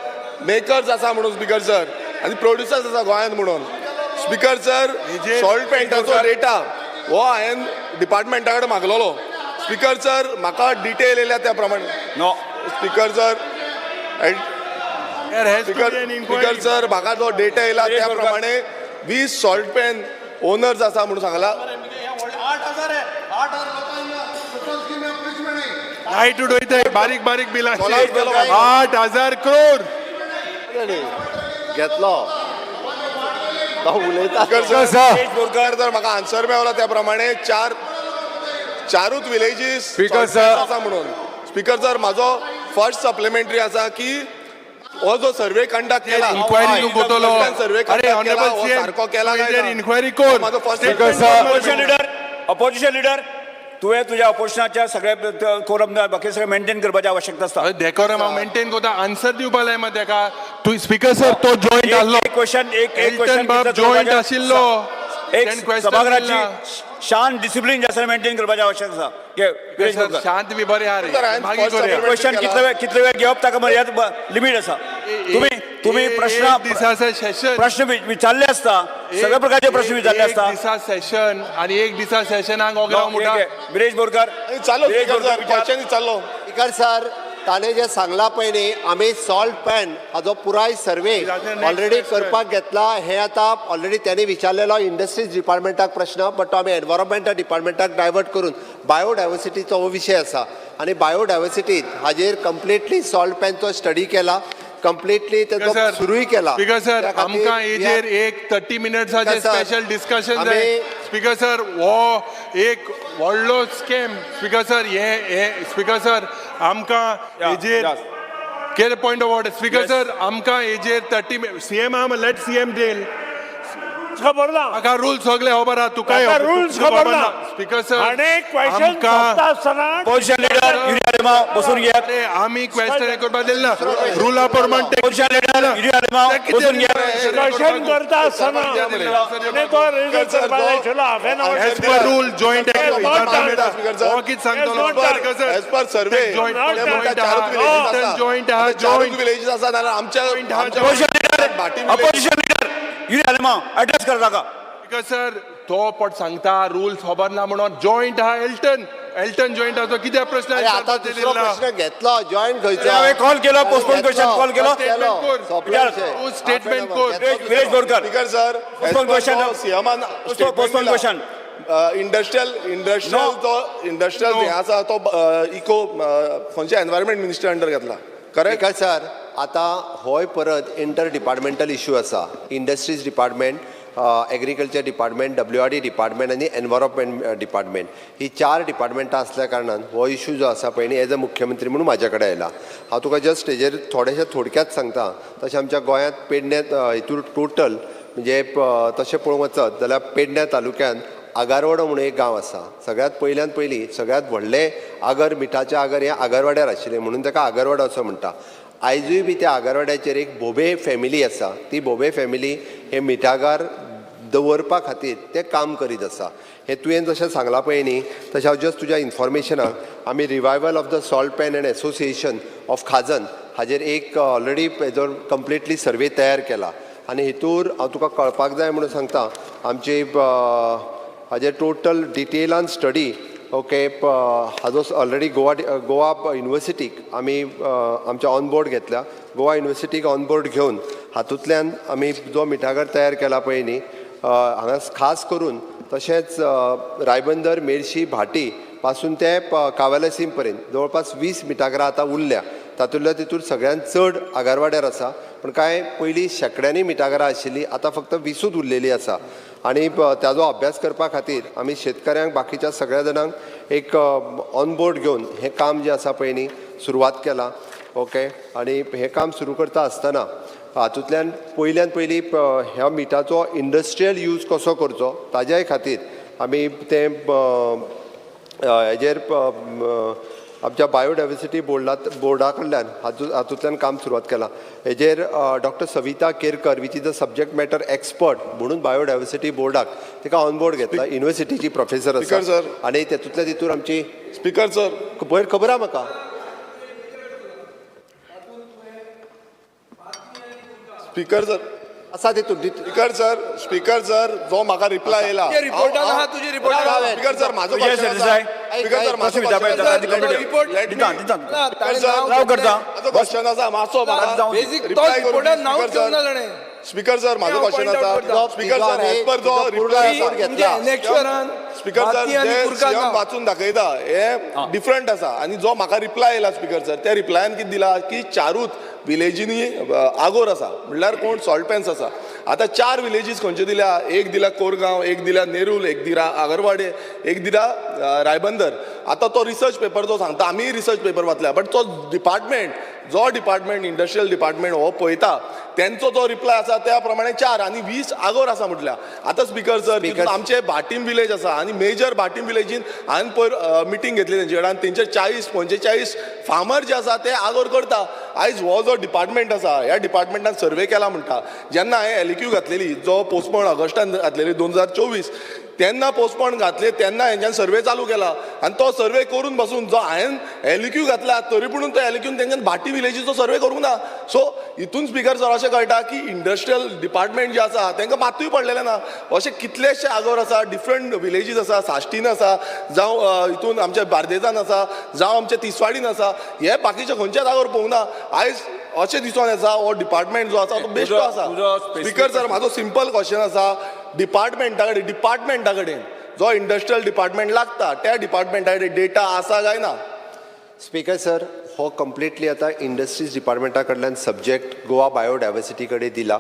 makers आसा म्हणून स्पीकर सर. आनी प्रोड्युसर्स आसा गोंयांत म्हणून. स्पीकर सर, सॉल्ट पॅन्टाचो डेटा हो हांवें डिपार्टमेंटा कडेन मागलोलो. स्पीकर सर, म्हाका डिटेल येयल्या त्या प्रमाणे. No. Speaker sir, There has to speaker be an speaker inquiry. Sir, म्हाका जो डेटा येयला त्या प्रमाणे 20 सॉल्ट पॅन ओनर्स आसा म्हणून सांगला. लायट उडयताय बारीक बारीक बिलां. Collapse जालो. 8,000 क्रोर. घेतलो तो उलयता. स्पीकर सर, बोरकर तर म्हाका आन्सर मेवला त्या प्रमाणे चारूच विलेजीस Speaker sir. आसा म्हणून. स्पीकर सर, म्हाजो फर्स्ट सप्लिमेंटरी आसा की हो जो सर्वे कंडक्ट केला, इन्क्वायरी तूं कोतलो. सर्वे अरे कंडक्ट केला ऑनरेबल हो सीएम, सारको केला काय ना? इन्क्वायरी कोर. म्हाजो first Speaker sir. Opposition leader, opposition leader, तुवें तुज्या ऑपोजिशनाच्या सगळे कोरम बाकी सगळे मेंटेन करपाची आवश्यकता आसता. डेकोरम हांव मेंटेन कोता, आन्सर दिवपा लाय मात तेका तूं. स्पीकर सर, तो जॉयंट आहलो. एक क्वेश्चन, एक एक एल्टन क्वेश्चन. बाब जॉयंट आशिल्लो. एक तेणें question सभागृहाची दिला. शांत डिसिप्लीन जे आसा मेंटेन करपाची आवश्यकता आसा. घे, विरेश सर, बोरकर. शांत बी बरें आहा रे. सर, हांवें मागीर first करुया. supplementary question कितले वेळ, कितले वेळ घेवप ताका मर्याद लिमीट आसा. तुम्ही तुम्ही प्रश्न एक दिसा सेशन प्रश्न विचारले आसता, सगळ्या प्रकारचे प्रश्न विचारले एक आसता. दिसा सेशन आणि एक दिसा सेशनाक ओगराव मुठा. विरेश बोरकर. चाललो. विरेश स्पीकर बोरकर सर, विचार. क्वेश्चन विचारलो. स्पीकर सर, ताणें जें सांगलां पळय न्ही, आमी सॉल्ट पॅन हाजो पुराय सर्वे ऑलरेडी करपाक घेतला. हें आतां ऑलरेडी त्यांनी विचारलेलो इंडस्ट्रीज डिपार्टमेंटाक प्रश्न, बट तो आमी एनवायरमेंटल डिपार्टमेंटाक डायवर्ट करून बायोडायवर्सिटीचो हो विशय आसा आनी बायोडायवर्सिटीत हाजेर कंप्लिटली सॉल्ट पॅनचो स्टडी केला, कंप्लिटली तेजो सुरूय केला. स्पीकर सर, त्या खातीर आमकां we हेजेर are- एक 30 मिनट्साचे Speaker sir, special discussion जाय. स्पीकर सर, हो एक व्हडलो स्कॅम. स्पीकर सर, हे हे स्पीकर सर, आमकां हेजेर कितें point of order. Speaker sir, आमकां हेजेर 30 सीएम आहा, लेट सीएम टेल. खबर ना. म्हाका रूल सगळे खबर आहा, तुकाय म्हाका rules खबर ना. स्पीकर सर, आनी क्वेश्चन आमकां सोंपता आसतना ऑपोजिशन लिडर युरी आलेमाव, बसून घेयात. अरे, आमी क्वेश्चन हे करपाक दिलें ना रुला प्रमाण. ऑपोजिशन लिडर युरी आलेमाव, बसून घेयात. क्वेश्चन करता आसतना आनी तो रेजर करपाक जाय आशिल्लो हांवें. एज पर रूल joint हो कितें सांगतलो? As per survey joint joint आहा, चारूच जॉयंट विलेजीस आसा नाल्यार आमच्या opposition leader, Bhati village- opposition leader Yuri Alemao, address कर ताका. स्पीकर सर, तो पट सांगता रूल खबर ना म्हणून. जॉयंट आहा एल्टन, एल्टन जॉयंट आहा, तो कित्याक प्रश्न अरे, आतां दुसरो प्रश्न घेतलो जॉयंट खंयचो? हांवें कॉल केलो, postpone question call केलो. सोंपलो विशय. तूं statement कर. Viresh Borkar. Speaker sir, Postpone question. सीएमान Postpone question. Industrial No. जो इंडस्ट्रियल No. हे आसा तो इको खंयच्या एनवायरमेंट मिनिस्टर अंडर घेतला, करेक्ट? स्पीकर सर, आतां होय परत इंटर डिपार्टमेंटल इशू आसा. Industries department, agriculture department, WRD department आनी एनवायरमेंट डिपार्टमेंट, ही चार डिपार्टमेंटां आसल्या कारणान हो इशू जो आसा पळय न्ही, एज अ मुख्यमंत्री म्हणून म्हाज्या कडेन आयला. हांव तुका जस्ट हेजेर थोडेशें थोडक्यात सांगता. तशें आमच्या गोंयांत पेडण्यात हितूर टोटल म्हणजे तशें पळोवंक वचत जाल्यार पेडण्या तालुक्यांत आगारवाडो म्हणून एक गांव आसा. सगळ्यात पयल्यान पयलीं सगळ्यात व्हडलें आगर, मिठाचें आगर हें आगरवाड्यार आशिल्लें म्हणून ताका आगरवाडो असो म्हणटा. आयजूय बी त्या आगरवाड्याचेर एक भोबे फॅमिली आसा. ती भोबे फॅमिली हे मिठागार दवरपा खातीर ते काम करीत आसा. हें तुवें जशें सांगलां पळय न्ही, तशें हांव जस्ट तुज्या इन्फॉर्मेशनाक आमी revival of the salt pan and association of खाजन हाजेर एक ऑलरेडी हेजो कंप्लिटली सर्वे तयार केला आनी हितूर हांव तुका कळपाक जाय म्हणून सांगता. आमची हाजेर टोटल डिटेलान स्टडी, ओके, हाजो ऑलरेडी गोवा गोवा युनिवर्सिटीक आमी आमच्या ऑन बोर्ड घेतल्या. गोवा युनिवर्सिटीक ऑन बोर्ड घेवन हातूंतल्यान आमी जो मिठागर तयार केला पळय न्ही, हांगा खास करून तशेंच रायबंदर, मेर्शी, भाटी पासून ते कावेलासीम पर्यंत जवळपास 20 मिठागरां आतां उरल्या. तातूंतल्या तितूर सगळ्यांत चड आगारवाड्यार आसा, पूण कांय पयलीं शेंकड्यांनी मिठागरां आशिल्लीं, आतां फक्त 20ूच उरलेलीं आसा. आनी ताजो अभ्यास करपा खातीर आमी शेतकऱ्यांक, बाकीच्या सगळ्या जाणांक एक ऑन बोर्ड घेवन हें काम जें आसा पळय न्ही सुरवात केलां. ओके, आनी हें काम सुरू करता आसतना हातूंतल्यान पयल्यान पयलीं ह्या मिठाचो इंडस्ट्रियल यूज कसो करचो ताज्याय खातीर आमी तें हेजेर आमच्या बायोडायवर्सिटी बोर्डा कडल्यान हातूंतल्यान काम सुरवात केलां. हेजेर doctor Savita Kerkar, which is a subject matter expert म्हणून बायोडायवर्सिटी बोर्डाक तिका ऑन बोर्ड घेतला. युनिवर्सिटीची प्रोफेसर आसा. Speaker sir. आनी तेतूंतल्या तितूर आमची स्पीकर सर. पयर खबर आहा म्हाका. Speaker sir. आसा तितून. स्पीकर सर, स्पीकर सर, जो म्हाका रिप्लाय येयला. तुजे रिपोर्टान आहा, तुजे रिपोर्टान आहा. स्पीकर सर, म्हाजो Yes, question sir, आसा. Desai. Speaker sir, म्हाजो विचारपा क्वेश्चन येता, आसा. ताजी रिपोर्ट Let me- दिता दिता. ना, ताणें सर, नांव राव घेतलें. करता. म्हाजो क्वेश्चन आसा मातसो म्हाका बेजीक तो रिप्लाय करून रिपोर्टान नांव स्पीकर घेवंक ना सर. ताणें. स्पीकर सर, म्हाजो हांव क्वेश्चन point out आसा. करता. स्पीकर सर, एज पर जो तुजो पूर्ण रिप्लाय report आसा घेतला. तुमच्या एनेक्शरान स्पीकर सर, भाती आनी जे कुरकान सीएम नांव. वाचून दाखयता हे डिफरंट आसा आनी जो म्हाका रिप्लाय येयला स्पीकर सर, त्या रिप्लायान कितें दिला की चारूच विलेजींनी आगोर आसा, म्हणल्यार कोण सॉल्ट पॅन्स आसा. आतां चार विलेजीस खंयच्यो दिल्या? एक दिला कोरगांव, एक दिला नेरूल, एक दिला आगरवाडे, एक दिला रायबंदर. आतां तो रिसर्च पेपर जो सांगता, आमीय रिसर्च पेपर वाचल्या, बट तो डिपार्टमेंट जो डिपार्टमेंट इंडस्ट्रियल डिपार्टमेंट हो पळयता, तेंचो जो रिप्लाय आसा त्या प्रमाणे 4 आनी 20 आगोर आसा म्हटल्या. आतां स्पीकर सर, तितून आमचे भाटीम विलेज आसा आनी मेजर भाटीम विलेजीन हांवें पयर मिटींग घेतली तेंचे कडेन आनी तेंचे 40 45 फार्मर जे आसा ते आगोर करता. आयज हो जो डिपार्टमेंट आसा, ह्या डिपार्टमेंटान सर्वे केला म्हणटा. जेन्ना हांवें एलक्यू घातलेली, जो पोस्टपोन ऑगस्टान घातलेली 2024, तेन्ना पोस्टपोन घातले तेन्ना हेंच्यान सर्वे चालू केला आनी तो सर्वे करून बसून जो हांवें एलक्यू घातला तरी पूण तो एलक्यून तेंच्यान भाटी विलेजीचो सर्वे करूंक ना. सो हितून स्पीकर सर अशें कळटा की इंडस्ट्रियल डिपार्टमेंट जे आसा तांकां मातूय पडलेलें ना. अशे कितलेशे आगोर आसा, डिफरंट विलेजीस आसा, साश्टीन आसा, जावं हितून आमच्या बार्देजान आसा, जावं आमच्या तिसवाडीन आसा, हे बाकीचे खंयच्याच आगोर पळोवंक ना. आयज अशें दिसून येता हो डिपार्टमेंट जो आसा तो बेश्टो आसा. तुजो specific speaker sir, म्हाजो सिंपल क्वेश्चन आसा, डिपार्टमेंटा कडेन जो इंडस्ट्रियल डिपार्टमेंट लागता त्या डिपार्टमेंटा कडेन डेटा आसा काय ना? स्पीकर सर, हो कंप्लिटली आतां इंडस्ट्रीज डिपार्टमेंटा कडल्यान सब्जेक्ट गोवा बायोडायवर्सिटी कडेन दिला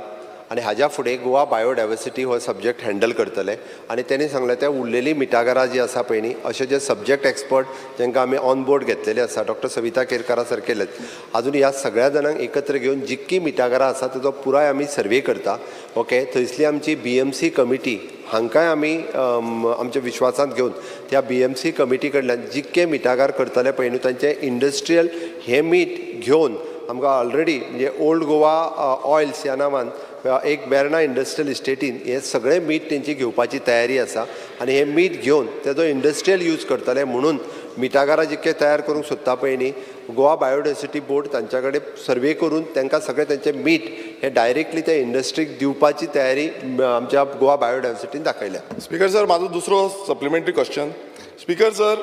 आनी हाज्या फुडें गोवा बायोडायवर्सिटी हो सब्जेक्ट हँडल करतले. आनी तेणी सांगलें त्या उरलेली मिटागरां जी आसा पळय न्ही, अशे जे सब्जेक्ट एक्सपर्ट जांकां आमी ऑन बोर्ड घेतलेले आसा, डॉक्टर सविता केरकारा सारकेलेच, आजून ह्या सगळ्या जाणांक एकत्र घेवन जितकी मिटागरां आसा तेजो पुराय आमी सर्वे करता. ओके, थंयसली आमची BMC committee हांकांय आमी आमच्या विश्वासांत घेवन त्या BMC committee कडल्यान जितके मिटागार करतले पळय न्हू तांचे इंडस्ट्रियल हे मीट घेवन आमकां ऑलरेडी म्हणजे ओल्ड गोवा ऑयल्स ह्या नांवान एक वेर्णा इंडस्ट्रियल इस्टेटीन हे सगळे मीठ तेंची घेवपाची तयारी आसा आनी हे मीठ घेवन तेजो इंडस्ट्रियल यूज करतले. म्हणून मिटागारां जितके तयार करूंक सोदता पळय न्ही, गोवा बायोडायवर्सिटी बोर्ड तांच्या कडेन सर्वे करून तांकां सगळें तेंचें मीठ हे डायरेक्टली त्या इंडस्ट्रीक दिवपाची तयारी आमच्या गोवा बायोडायवर्सिटीन दाखयल्या. स्पीकर सर, म्हाजो दुसरो सप्लिमेंटरी क्वेश्चन. स्पीकर सर,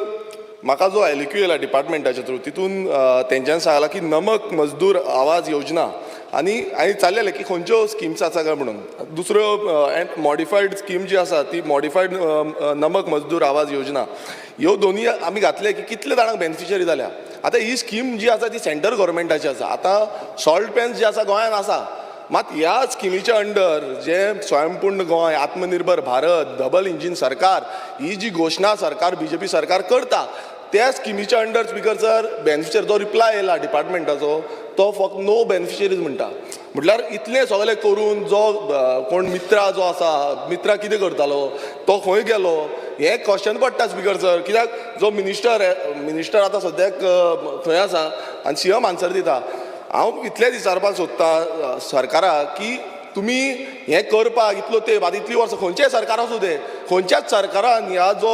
म्हाका जो एलक्यू येयला डिपार्टमेंटाच्या थ्रू, तितून तेंच्यान सांगलां की नमक मजदूर आवाज योजना आनी हांवें विचारलेलें की खंयच्यो स्किम्स आसा काय म्हणून. दुसऱ्यो मॉडिफायड स्कीम जी आसा ती मॉडिफायड नमक मजदूर आवाज योजना, ह्यो दोनूय आमी घातले की कितले जाणांक बेनिफिशरी जाल्या. आतां ही स्कीम जी आसा ती सेंट्रल गव्हर्मेंटाची आसा. आतां सॉल्ट पॅन्स जे आसा गोंयांत आसा, मात ह्या स्किमीच्या अंडर जे स्वयंपूर्ण गोंय, आत्मनिर्भर भारत, डबल इंजीन सरकार ही जी घोशणा सरकार बीजेपी सरकार करता त्या स्किमीच्या अंडर स्पीकर सर बेनिफिशरी जो रिप्लाय येयला डिपार्टमेंटाचो तो फक्त नो बेनिफिशरीज म्हणटा. म्हटल्यार इतलें सगळें करून जो कोण मित्रा जो आसा, मित्रा कितें करतालो, तो खंय गेलो, हें क्वेश्चन पडटा स्पीकर सर. कित्याक जो मिनिस्टर आतां सद्याक थंय आसा आनी सीएम आन्सर दिता. हांव इतलेंच विचारपाक सोदता सरकाराक की तुमी हें करपाक इतलो तेंप, आतां इतलीं वर्सां खंयचेंय सरकार आसूं तें, खंयच्याच सरकारान ह्या जो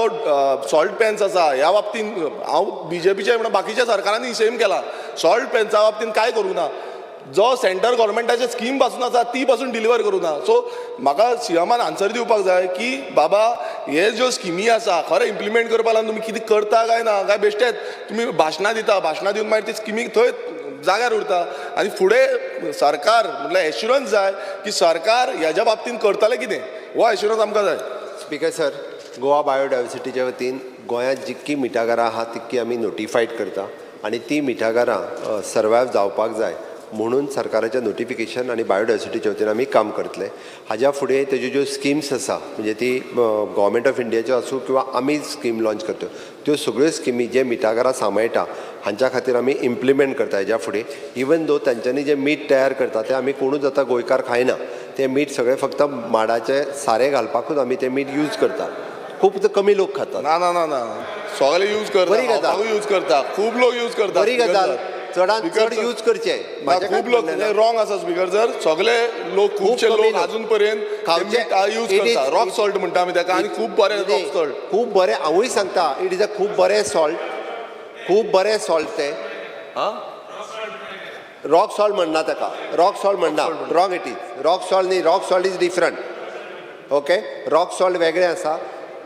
सॉल्ट पॅन्स आसा ह्या बाबतीन, हांव बीजेपीचे म्हणून बाकीच्या सरकारांनी सेम केला, सॉल्ट पॅन्सा बाबतीन कांय करूं ना. जो सेंट्रल गव्हर्मेंटाचे स्कीम पासून आसा ती पासून डिलिवर करूं ना. सो म्हाका सीएमान आन्सर दिवपाक जाय की बाबा हे ज्यो स्किमी आसा खरें इम्प्लिमेंट करपा लागून तुमी कितें करता काय ना, काय बेश्टेच तुमी भाशणां दिता, भाशणां दिवन मागीर ती स्किमी थंय जाग्यार उरता. आनी फुडें सरकार म्हटल्यार एश्युरन्स जाय की सरकार ह्याच्या बाबतीन करतलें कितें, हो एश्युरन्स आमकां जाय. स्पीकर सर, गोवा बायोडायवर्सिटीच्या वतीन गोंयांत जितकी मिठागरां आहा तितकी आमी नोटिफायड करता आनी ती मिठागरां सर्वायव जावपाक जाय म्हणून सरकाराचें नोटिफिकेशन आनी बायोडायवर्सिटीच्या वतीन आमी काम करतले. हाज्या फुडें तेज्यो ज्यो स्किम्स आसा म्हणजे ती गव्हर्मेंट ऑफ इंडियाच्यो आसूं किंवा आमी स्कीम लॉंच करता त्यो सगळ्यो स्किमी जे मिठागरां सांबाळटा हांच्या खातीर आमी इम्प्लिमेंट करता. हेज्या फुडें इवन दो तांच्यांनी जें मीठ तयार करता तें आमी कोणूच आतां गोंयकार खायना, तें मीठ सगळें फक्त माडाचें सारें घालपाकूच आमी तें मीठ यूज करता, खूब कमी लोक खातात. ना ना ना ना, सगळे यूज करता, बरी गजाल. यूज करता, खूब लोक यूज करता. बरी गजाल, चडांत चड यूज करचे. खूब लोक रॉंग आसा स्पीकर सर, सगळे लोक खुबशे लोक अजून पर्यंत यूज करता. रॉक सॉल्ट म्हणटा आमी ताका, आनी खूब बरें रॉक सॉल्ट, खूब बरें. हांवूय सांगता it is a खूब बरें सॉल्ट, खूब बरें सॉल्ट तें. रॉक सॉल्ट म्हणना ताका, रॉक सॉल्ट म्हणना. Wrong it is. Rock salt न्ही, rock salt is different. Okay, rock salt वेगळें आसा.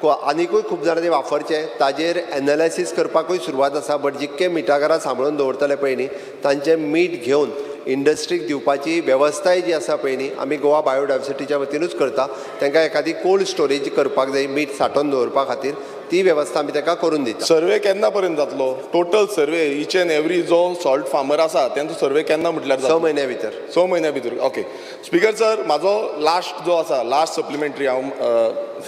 आनिकूय खूब जाणांनी वापरचे, ताजेर एनालायसीस करपाकूय सुरवात आसा. बट जितके मिठागरां सांबाळून दवरतले पळय न्ही, तांचें मीठ घेवन इंडस्ट्रीक दिवपाची वेवस्थाय जी आसा पळय न्ही, आमी गोवा बायोडायवर्सिटीच्या वतीनूच करता. तांकां एखादी कोल्ड स्टोरेज करपाक जाय मीठ सांठोवन दवरपा खातीर, ती वेवस्था आमी तांकां करून दिता. सर्वे केन्ना पर्यंत जातलो, total survey, each and every जो सॉल्ट फार्मर आसा तेंचो सर्वे केन्ना म्हटल्यार 6 जातलो? म्हयन्या भितर. 6 म्हयन्या भितर. ओके स्पीकर सर, म्हाजो लास्ट जो आसा, लास्ट सप्लिमेंटरी हांव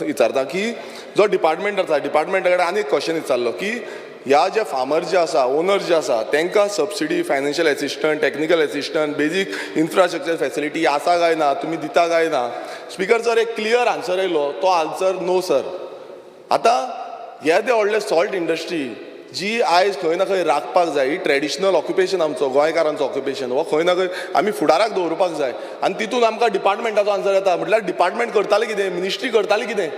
विचारता की जो डिपार्टमेंट आसा, डिपार्टमेंटा कडेन आनी एक क्वेश्चन विचारलो की ह्या जे फार्मर जे आसा, ओनर जे आसा, तांकां subsidy, financial assistant, technical assistant, basic infrastructure facility आसा काय ना, तुमी दिता काय ना? स्पीकर सर, एक क्लियर आन्सर येयलो, तो आन्सर नो सर. आतां हे ते व्हडले सॉल्ट इंडस्ट्री जी आयज खंय ना खंय राखपाक जाय, ही ट्रेडिशनल ऑक्युपेशन आमचो, गोंयकारांचो ऑक्युपेशन, हो खंय ना खंय आमी फुडाराक दवरपाक जाय. आनी तितून आमकां डिपार्टमेंटाचो आन्सर येता, म्हटल्यार डिपार्टमेंट करतालें कितें, मिनिस्ट्री करताली कितें?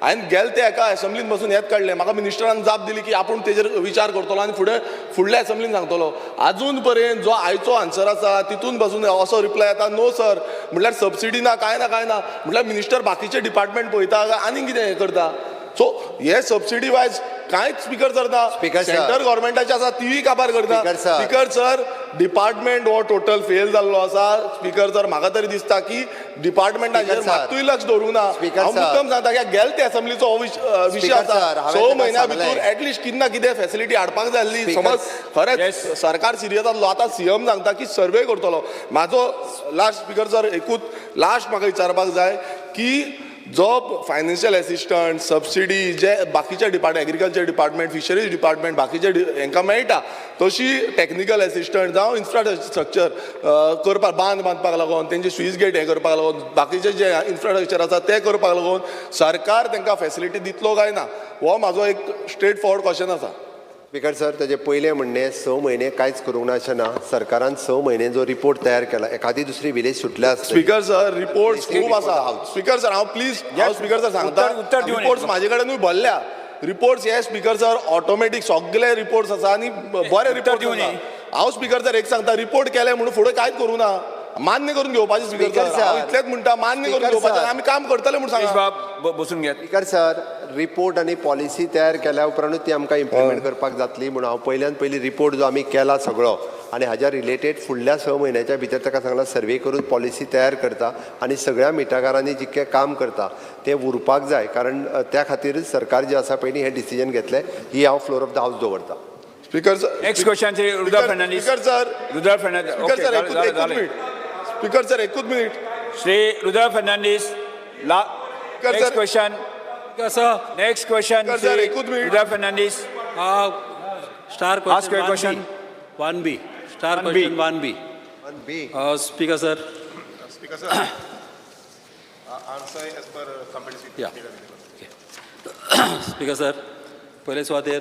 हांवें गेले ते एका एसेंब्लीन बसून हेंच काडलें. म्हाका मिनिस्टरान जाप दिली की आपूण तेजेर विचार करतलो आनी फुडें फुडल्या एसेंब्लीन सांगतलो. आजून पर्यंत जो आयचो आन्सर आसा तितून बसून असो रिप्लाय येता, नो सर. म्हटल्यार सबसिडी ना, कांय ना, कांय ना. म्हटल्यार मिनिस्टर बाकीचे डिपार्टमेंट पळयता काय आनी कितें हें करता? सो हे सबसिडी वायज कांयच स्पीकर सर ना. Speaker sir. Centre गव्हर्मेंटाचे आसा तिवूय काबार करता. Speaker sir. Speaker sir, department हो टोटल फेल जाल्लो आसा. स्पीकर सर, म्हाका तरी दिसता की डिपार्टमेंटाचेर Speaker sir. मात्तूय लक्ष दवरूंक ना. Speaker हांव sir. मुद्दम सांगता की गेल ते असेंब्लीचो हो विशय Speaker आसा. sir, हांवें 6 ताका म्हयन्या सांगलें. भितर एटलिस्ट कितें ना कितें फॅसिलिटी हाडपाक जाय आसली. Speaker- समज खरेंच Yes. सरकार सिरियस आसलो, आतां सीएम सांगता की सर्वे करतलो. म्हाजो लास्ट स्पीकर सर, एकूच लास्ट म्हाका विचारपाक जाय की जो फायनान्शियल एसिस्टंट, सबसिडी जे बाकीचे department, agriculture department, fisheries department, बाकीचे हेंकां मेळटा, तशी टॅक्निकल एसिस्टंट जावं इन्फ्रास्ट्रक्चर करपाक, बांद बांदपाक लागून, तेंचे स्वीस गेट हें करपाक लागून, बाकीचे जे इन्फ्रास्ट्रक्चर आसा ते करपाक लागून सरकार तांकां फॅसिलिटी दितलो काय ना, हो म्हाजो एक स्ट्रेट फॉरवर्ड क्वेश्चन आसा. स्पीकर सर, तेजे पयलें म्हणणें, 6 म्हयने कांयच करूंक ना अशें ना. सरकारान 6 म्हयने जो रिपोर्ट तयार केला, एखादी दुसरी विलेज सुटल्या आसतली. स्पीकर सर, रिपोर्ट्स Please खूब आसा. स्पीकर सर, हांव प्लीज, हांव स्पीकर सर सांगता, उत्तर दिवन रिपोर्ट्स म्हाजे कडेनूय भरल्या. रिपोर्ट्स हे स्पीकर सर ऑटोमॅटीक सगळे रिपोर्ट्स आसा आनी बरे रिपोर्ट दिवन आसा. हांव स्पीकर सर एक सांगता, रिपोर्ट केले म्हणून फुडें कांयच करूं ना. मान्य करून घेवपाचें स्पीकर Speaker sir, हांव sir. इतलेंच म्हणटा, मान्य करून Speaker घेवपाचें sir. आनी आमी काम करतले म्हूण प्लीज सांगा. बाब, बसून घेत. स्पीकर सर, रिपोर्ट आनी पॉलिसी तयार केल्या उपरांतूच ती आमकां इम्प्लिमेंट करपाक जातली. म्हणून हांव पयल्यान पयलीं रिपोर्ट जो आमी केला सगळो आनी हाज्या रिलेटेड फुडल्या 6 म्हयन्याच्या भितर ताका सांगलां, सर्वे करून पॉलिसी तयार करता आनी सगळ्या मिठागरांनी जितकें काम करता तें उरपाक जाय, कारण त्या खातीरच सरकार जें आसा पयलीं हें डिसिजन घेतलें. ही हांव फ्लोर ऑफ the house दवरता. Speaker sir. Next question, Shri Rudra Fernandes. Speaker sir. Rudra Fernandes. Speaker sir, एकूच एकूच मिनिट. स्पीकर सर, एकूच मिनिट. श्री रुद्र फर्नांडीस, ला. Speaker next sir. Question. Sir. Next question. Speaker sir, एकूच minute. Rudra Fernandes. Star Ask your question. question. 1B. Star 1B. Question 1B. B. Speaker sir. Speaker sir, answer as per Yeah. Speaker sir, पयले सुवातेर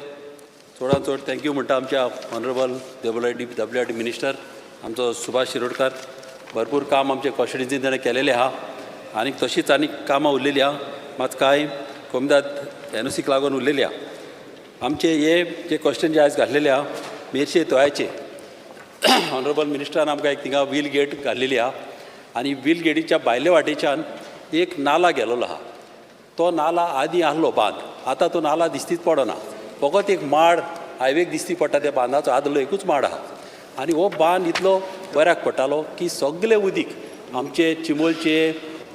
चडांत चड thank you म्हणटा आमच्या honourable WID minister आमचो सुभाष शिरोडकर. भरपूर काम आमचे कॉन्स्टिट्युन्सीन ताणें केलेलें आहा आनी तशीच आनी कामां उरलेलीं आहा, मात कांय कोमिदाद एनओसीक लागून उरलेली आहा. आमचे हे जे क्वेश्चन जे आयज घातलेले आहा मेरशे तोयाचे, ऑनरेबल मिनिस्टरान आमकां एक थिंगा व्हील गेट घातलेली आहा आनी व्हील गेटीच्या भायले वाटेच्यान एक नाला गेलेलो आहा. तो नाला आदीं आहलो बांद, आतां तो नाला दिश्टीच पडना. फकत एक माड हायवेक दिश्टी पडटा, त्या बांदाचो आदलो एकूच माड आहा. आनी हो बांद इतलो बऱ्याक पडटालो की सगलें उदीक आमचे चिंबलचे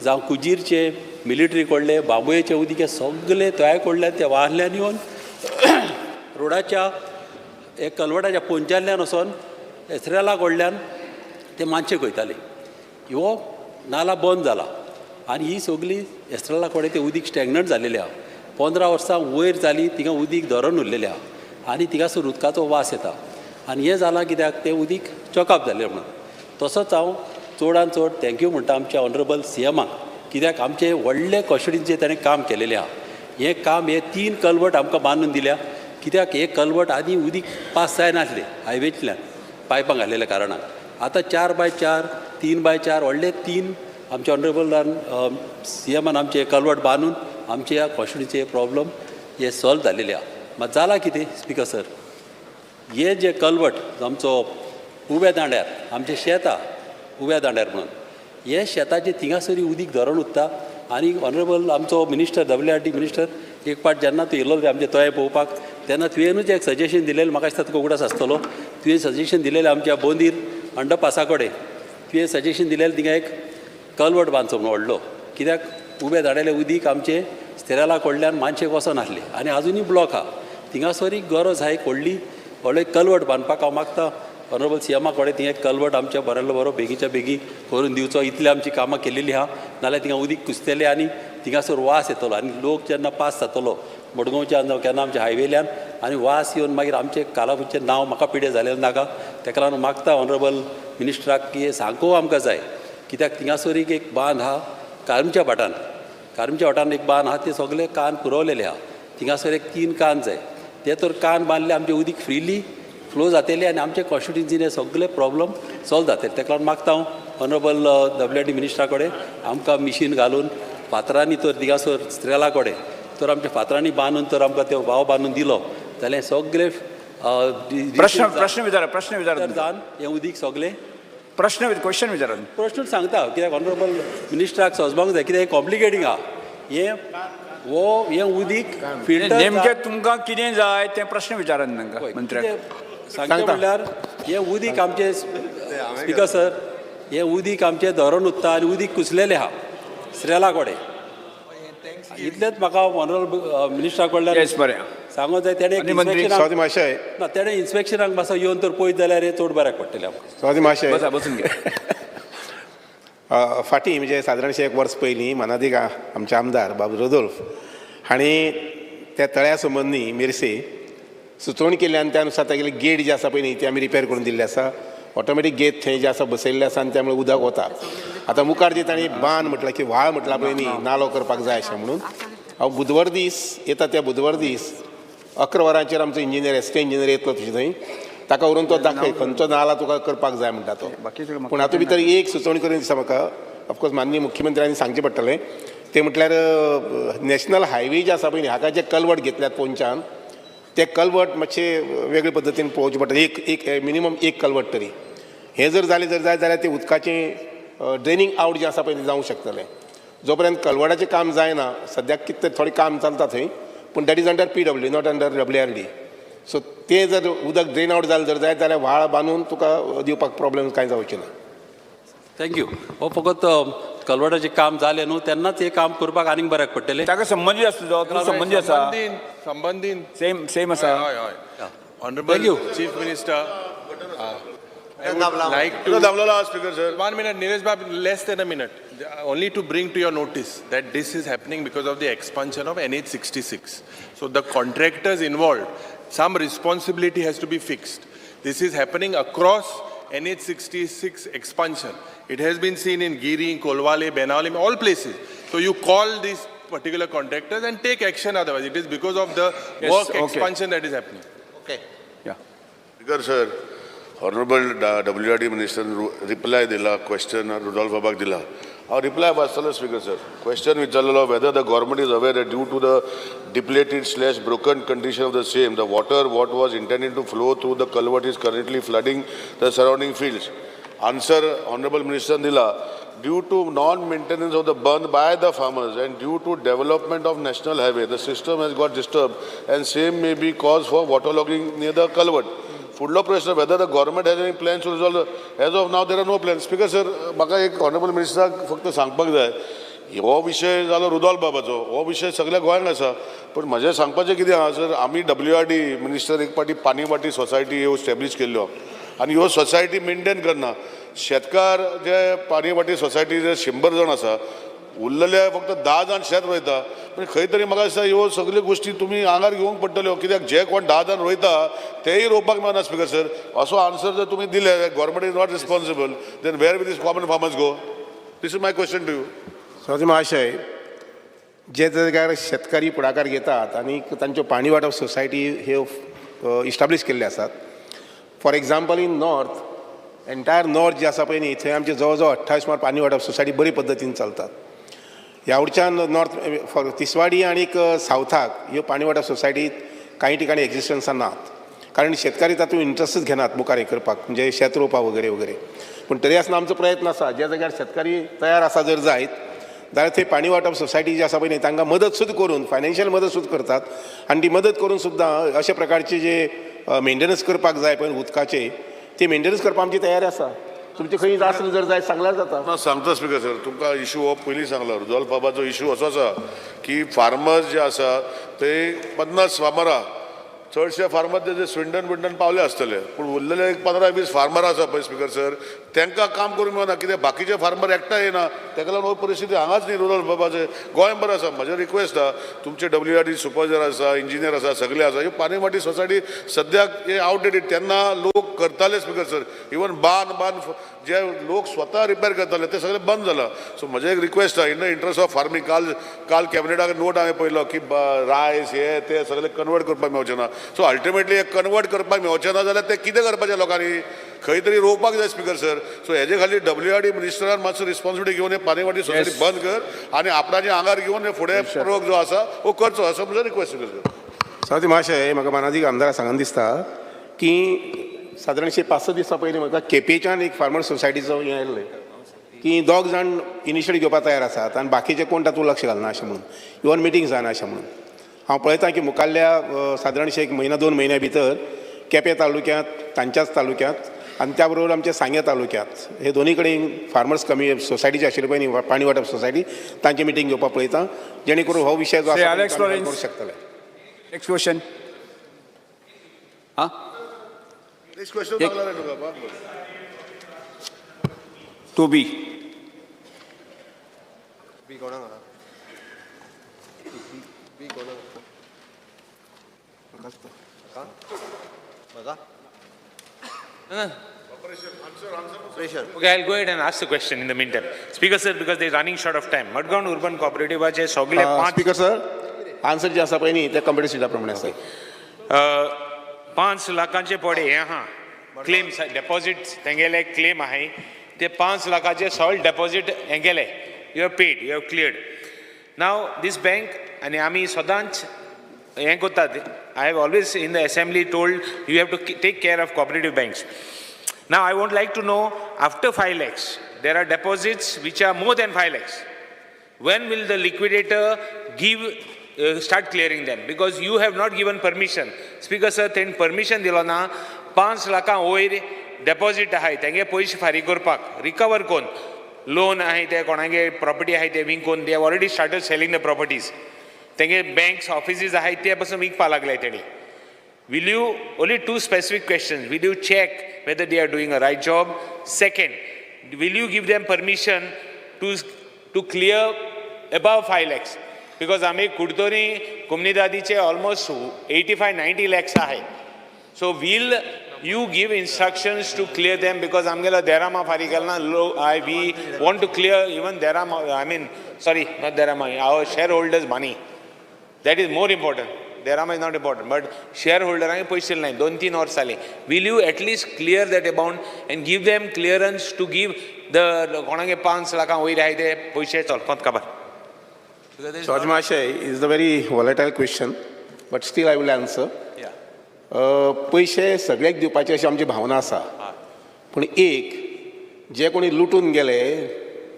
जावं कुजीरचे, मिलिटरी कडले, बांबोळेचे उदीक हे सगले तोया कडल्यान त्या वाहल्यान येवन रोडाच्या एक कलवटाच्या पोंच्यातल्यान वचोन एसरेला कडल्यान ते मानशेक वयताले. ह्यो नाला बंद जाला आनी ही सगळी एस्ट्रेला कडेन तें उदीक स्टॅग्नंट जाल्लेलें आहा. 15 वर्सां वयर जाली थिंगा उदीक धरून उरलेलें आहा आनी थिंगासर उदकाचो वास येता आनी हें जालां कित्याक तें उदीक चॉकअप जालें म्हणून. तसोच हांव चडान चड thank you म्हणटा आमच्या ऑनरेबल सी एमाक, कित्याक आमचे व्हडले कॉन्स्टिट्युन्सीचेर ताणें काम केलेलें आहा. हें काम हे 3 कलवट आमकां बांदून दिल्या, कित्याक हे कलवट आदीं उदीक पास जायनासलें हायवेंतल्यान पायपां घालेल्या कारणान. आतां 4x4 3x4 व्हडले 3 आमच्या ऑनरेबल सी एमान आमचे कलवट बांदून आमचे ह्या कॉन्स्टिट्युन्सीचे प्रॉब्लम हे सॉल्व जालेले आहा. मात जालां कितें स्पीकर सर, हे जे कलवट आमचो उब्या दांड्यार आमचें शेत आहा उब्या दांड्यार म्हणून हे शेताचें थिंगासरी उदीक धरण उरता. आनी ऑनरेबल आमचो मिनिस्टर WRD minister एक पाट जेन्ना तूं येयलो आमचे तोय पळोवपाक तेन्ना तुवेंनूच एक सजेशन दिलेलें, म्हाका दिसता तुका उगडास आसतलो, तुवें सजेशन दिलेलें आमच्या बोंदीर अंडरपासा कडेन तुवें सजेशन दिलेलें थिंगा एक कलवट बांदचो म्हणून व्हडलो, कित्याक उबे धाडिल्लें उदीक आमचें स्तेराला कडल्यान मानशेक वचनासलें आसलें आनी आजुनूय ब्लॉक आहा. थिंगासर एक गरज आहा एक व्हडली व्हडलो एक कलवट बांदपाक. हांव मागता ऑनरेबल सीएमा कडेन थिंगा एक कलवट आमच्या बऱ्यालो बरो बेगीच्या बेगी करून दिवचो. इतली आमची कामां केलेली आहा, नाल्यार थिंगा उदीक कुसतलें आनी थिंगासर वास येतलो आनी लोक जेन्ना पास जातलो मडगांवच्यान जावं केन्ना आमच्या हायवेल्यान आनी वास येवन मागीर आमचें कालापूरचें नांव म्हाका पिडें जालें नाका. तेका लागून मागता ऑनरेबल मिनिस्टराक की सामको आमकां जाय, कित्याक थिंगासर एक बांद आहा कारमच्या भाटान, कारमच्या भाटान एक बांद आहा, ते सगळे कान पुरवलेले आहा. थिंगासर एक 3 कान जाय, ते तर कान बांदले आमचें उदीक फ्रिली फ्लो जातले आनी आमचे कॉन्स्टिट्युन्सीने सगळे प्रॉब्लम सॉल्व जातले. तेका लागून मागता हांव ऑनरेबल WRD मिनिस्टरा कडेन आमकां मिशीन घालून फातरांनी तर थिंगासर स्त्रेला कडेन तर आमच्या फातरांनी बांदून तर आमकां ते वाव बांदून दिलो जाल्यार सगळे प्रश्न प्रश्न विचारा, प्रश्न विचारा जावन हें उदीक सगळें प्रश्न क्वेश्चन विचारा. प्रश्न सांगता कित्याक ऑनरेबल मिनिस्टराक समजपाक जाय कित्याक हें कॉम्प्लिकेटींग आहा. हें वो हें उदीक फिल्टर नेमकें तुमकां कितें जाय तें प्रश्न विचारात तांकां मंत्र्याक. सांगचें म्हणल्यार हें उदीक आमचें स्पिकर सर हें उदीक आमचें धरण उत्ता आनी उदीक कुसलेलें आहा स्रेला कडेन. इतलेंच म्हाका ऑनरेबल मिनिस्टरा कडल्यान बरें सांगूंक जाय. तेणें ना तेणें इन्स्पेक्शनाक मातसो येवन तर पळयत जाल्यार हें चड बऱ्याक पडटलें आमकां. बसून घे. फाटीं म्हणजे सादारणशें एक वर्स पयलीं मानादीक आमचे आमदार बाब रोदोल्फ हांणी त्या तळ्या संबंदी मिरसे सुचोवणी केल्ली आनी त्या नुसार तागेली गेट जी आसा पळय न्ही ती आमी रिपेर करून दिल्ली आसा. ऑटोमॅटीक गेट थंय जे आसा बसयल्लें आसा आनी त्यामुळे उदक वता. आतां मुखार जे तांणी बांद म्हटलां की व्हाळ म्हटलां पळय न्ही नालो करपाक जाय अशें म्हणून हांव बुधवार दीस येता त्या बुधवार दीस 11 वरांचेर आमचो इंजिनियर एस.के. इंजिनियर येतलो तुजे थंय, ताका व्हरून तो दाखय खंयचो नाला तुका करपाक जाय म्हणटा तो. पूण हातूंत भितर एक सुचोवणी करून दिसता म्हाका, ऑफकोर्स माननीय मुख्यमंत्र्यांनी सांगचें पडटलें तें म्हटल्यार नॅशनल हायवे जे आसा पळय न्ही हाका जे कलवट घेतल्यात पोंच्यान ते कलवट मातशे वेगळे पद्दतीन पळोवचें पडटलें. एक एक मिनिमम एक कलवट तरी हें जर जालें जर जायत जाल्यार तें उदकाचें ड्रेनींग आवट जें आसा पळय तें जावंक शकतलें. जो पर्यंत कलवटाचें काम जायना सद्याक कितें तरी थोडें काम चलता थंय पूण that is under PW not under WRD. So तें जर उदक ड्रेन आवट जालें जर जायत जाल्यार व्हाळ बांदून तुका दिवपाक प्रॉब्लम कांय जावचें ना. Thank you. हो फकत कलवटाचें काम जालें न्हू तेन्नाच हें काम करपाक आनीक बऱ्याक पडटलें. ताका संबंदीत आसता तो संबंदीत आसा संबंदीत सेम सेम आसा. हय हय. Honourable chief minister I would like to Speaker sir. 1 minute, Neeraj Bab, less than a minute. Only to bring to your notice that this is happening because of the expansion of NH66. So the contractors involved, some responsibility has to be fixed. This is happening across NH66 expansion. It has been seen in Giri, Kolwale, Benaulim, all places. So you call these particular contractors and take action otherwise. It is because of the work expansion that is happening. Okay. Yeah. Speaker sir, Honorable WRD Minister reply दिला question Rudolf बाबाक दिला. हांव reply वाचतलो speaker sir. Question विचारलेलो whether the government is aware that due to the depleted / broken condition of the same the water what was intended to flow through the culvert is currently flooding the surrounding fields. Answer honourable मिनिस्टरान दिला due to non-maintenance of the bund by the farmers and due to development of national highway, the system has got disturbed and same may be cause for waterlogging near the culvert. फुडलो प्रश्न whether the government has any plans to resolve. As of now there are no plans. Speaker sir, म्हाका एक honourable मिनिस्टराक फक्त सांगपाक जाय, हो विशय जालो रुदोल्फ बाबाचो, हो विशय सगळ्या गोंयांत आसा. पूण म्हजें सांगपाचें कितें आहा सर, आमी WRD minister एक पाटी पानी वाटी सोसायटी ह्यो स्टॅब्लीश केल्ल्यो आनी ह्यो सोसायटी मेनटेन करना. शेतकार जे पानी वाटी सोसायटी जे 100 जाण आसा, उरलेले फक्त 10 जाण शेत रोयता. पूण खंय तरी म्हाका दिसता ह्यो सगल्यो गोश्टी तुमी आंगार घेवंक पडटल्यो, कित्याक जे कोण 10 जाण रोयता तेय रोवपाक मेळना. स्पीकर सर, असो आन्सर जर तुमी दिले government is not responsible, then where will this common farmers go? This is my question to you. सभापती महाशय, जे जाग्यार शेतकारी फुडाकार घेतात आनी तांच्यो पाणी वाटप सोसायटी ह्यो इस्टाब्लीश केल्ल्यो आसात. For example in north, entire north जे आसा पळय न्ही थंय आमचे जवळ जवळ 28 सुमार पाणी वाटप सोसायटी बरी पद्दतीन चलतात. ह्या वटच्यान नॉर्थ फॉर तिसवाडी आनीक सावथाक ह्यो पाणी वाटप सोसायटी कांय ठिकाणी एक्झिस्टन्सान नात, कारण शेतकारी तातूंत इंट्रस्टच घेनात मुखार हें करपाक, म्हणजे शेत रोवपाक वगैरे वगैरे. पूण तरी आसतना आमचो प्रयत्न आसा, ज्या जाग्यार शेतकारी तयार आसा जर जायत जाल्यार थंय पाणी वांटप सोसायटी जी आसा पळय न्ही, तांकां मदत सुद्दां करून, फायनान्शियल मदत सुद्दां करतात आनी ती मदत करून सुद्दां अशा प्रकारचे जे मेंटेनन्स करपाक जाय पळय उदकाचे, ते मेंटेनन्स करपाक आमची तयारी आसा. तुमचे खंय आसलें जर जाय सांगल्यार जाता. ना, सांगता स्पीकर सर, तुमकां इशू हो पयलीं सांगला. रुदोल्फ बाबाचो इशू असो आसा की फार्मर्स जे आसा ते 50 फार्मर आहा, चडशे फार्मर ते स्विंडन बिंडन पावले आसतले, पूण उरलेले एक 15-20 फार्मर आसा पळय स्पीकर सर, तांकां काम करूंक मेळना. कित्याक बाकीचे फार्मर एकठांय येना, ताका लागून हो परिस्थिती हांगाच न्ही रुदोल्फ बाबाचे, गोंयभर आसा. म्हजें रिक्वेस्ट आहा, तुमचे डब्ल्यू आर डी सुपरवायजर आसा, इंजिनियर आसा, सगळे आसा. ही पानीमाटी सोसायटी सद्याक हे आवटडेटेड. तेन्ना लोक करताले स्पीकर सर, इवन बांद बांद जे लोक स्वता रिपेर करताले ते सगळे बंद जाला. सो म्हजें एक रिक्वेस्ट आहा in the interest of farming. काल काल कॅबिनेटाक नोट हांवें पळयलो की रायस हे ते सगळे कन्वर्ट करपाक मेळचें ना. सो अल्टिमेटली हे कन्वर्ट करपाक मेळचें ना जाल्यार ते कितें करपाचें लोकांनी? खंय तरी रोवपाक जाय स्पीकर सर. सो हेजे खातीर डब्ल्यू आर डी मिनिस्टरान मातसो रिस्पॉन्सिबिलिटी घेवन हे पानीवाटी सोसायटी बंद कर आनी आपणाच्या आंगार घेवन हे फुडें प्रयोग जो आसा हो करचो, असो म्हजो रिक्वेस्ट, स्पीकर सर. सभापती महाशय, म्हाका मानादीक आमदारा सांगन दिसता की सादारणशे 5-6 दिसां पयलीं म्हाका केपेच्यान एक फार्मर सोसायटीचो हें आयिल्लें की दोग जाण इनिशिएटीव घेवपाक तयार आसात आनी बाकीचे कोण तातूंत लक्ष घालना अशें म्हणून, इवन मिटींग जायना अशें म्हणून. हांव पळयतां की मुखाल्ल्या सादारणशे एक म्हयनो 2 म्हयन्या भितर केपें तालुक्यांत, तांच्याच तालुक्यांत आनी त्या बरोबर आमच्या सांग्या तालुक्यांत, हे दोनी कडेन फार्मर्स कमी सोसायटी जी आशिल्ली पळय न्ही, पाणी वांटप सोसायटी, तांची मिटींग घेवपाक पळयता, जेणे करून हो विशय जो श्री आसा Alex तो आमी Lawrence. करूंक शकतले. Next question. हां. नेक्स्ट क्वेश्चन सांगला रे तुका बाब. To be. बी कोणाक आहा? बी कोणाक आहा? म्हाका? Pressure. Okay, I'll go ahead and ask the question in the meantime. Speaker sir, because they're running short of time. Madgaon Urban Cooperative चे सगळे पांच स्पीकर सर, आन्सर जे आसा पळय न्ही ते कम्प्युटर सिटा प्रमाणे आसा. 5 लाखांचे पडे हे आहा क्लेम डेपॉझिट, तेंगेले क्लेम आहाय ते 5 लाखाचे सगळे डेपॉझिट हें केले. You have paid, you have cleared. Now this bank, आनी आमी सदांच हें करतात, I have always in the assembly told you have to take care of cooperative banks. Now, I would like to know, after 5 lakhs, there are deposits which are more than 5 lakhs. When will the liquidator start clearing them? Because you have not given permission. Speaker sir, तेणी permission दिलो ना 5 लाखां वयर डेपॉझिट आहाय तेंगे पयशे फारीक करपाक, रिकवर करून लोन आहाय ते कोणागे प्रॉपर्टी आहाय ते विकून, they have already started selling the properties. तेंगे बँक्स ऑफिसीस आहाय ते पसून विकपा लागले तेणी. Will you, only two specific questions. Will you check whether they are doing a right job? Second, will you give them permission to clear above 5 lakhs? Because आमी Curtorim कोमुनिदादीचे almost 85 90 lakhs आहे. So will you give instructions to clear them? Because आमगेलो देरामा फारीक केला ना, लो, we want to clear even देरामा, I mean, sorry, not देरामा, our shareholders' money. That is more important. देरामा is not important, but share होल्डरांक पयशे दिले नाय 2-3 वर्स जालीं. Will you at least clear that amount and give them clearance to give the कोणागे 5 लाखां वयर आहाय ते पयशे चलपात काबार? George महाशय, is the very volatile question, but still I will answer. पयशे सगळ्याक दिवपाची अशी आमची भावना आसा, पूण एक जे कोणी लुटून गेले,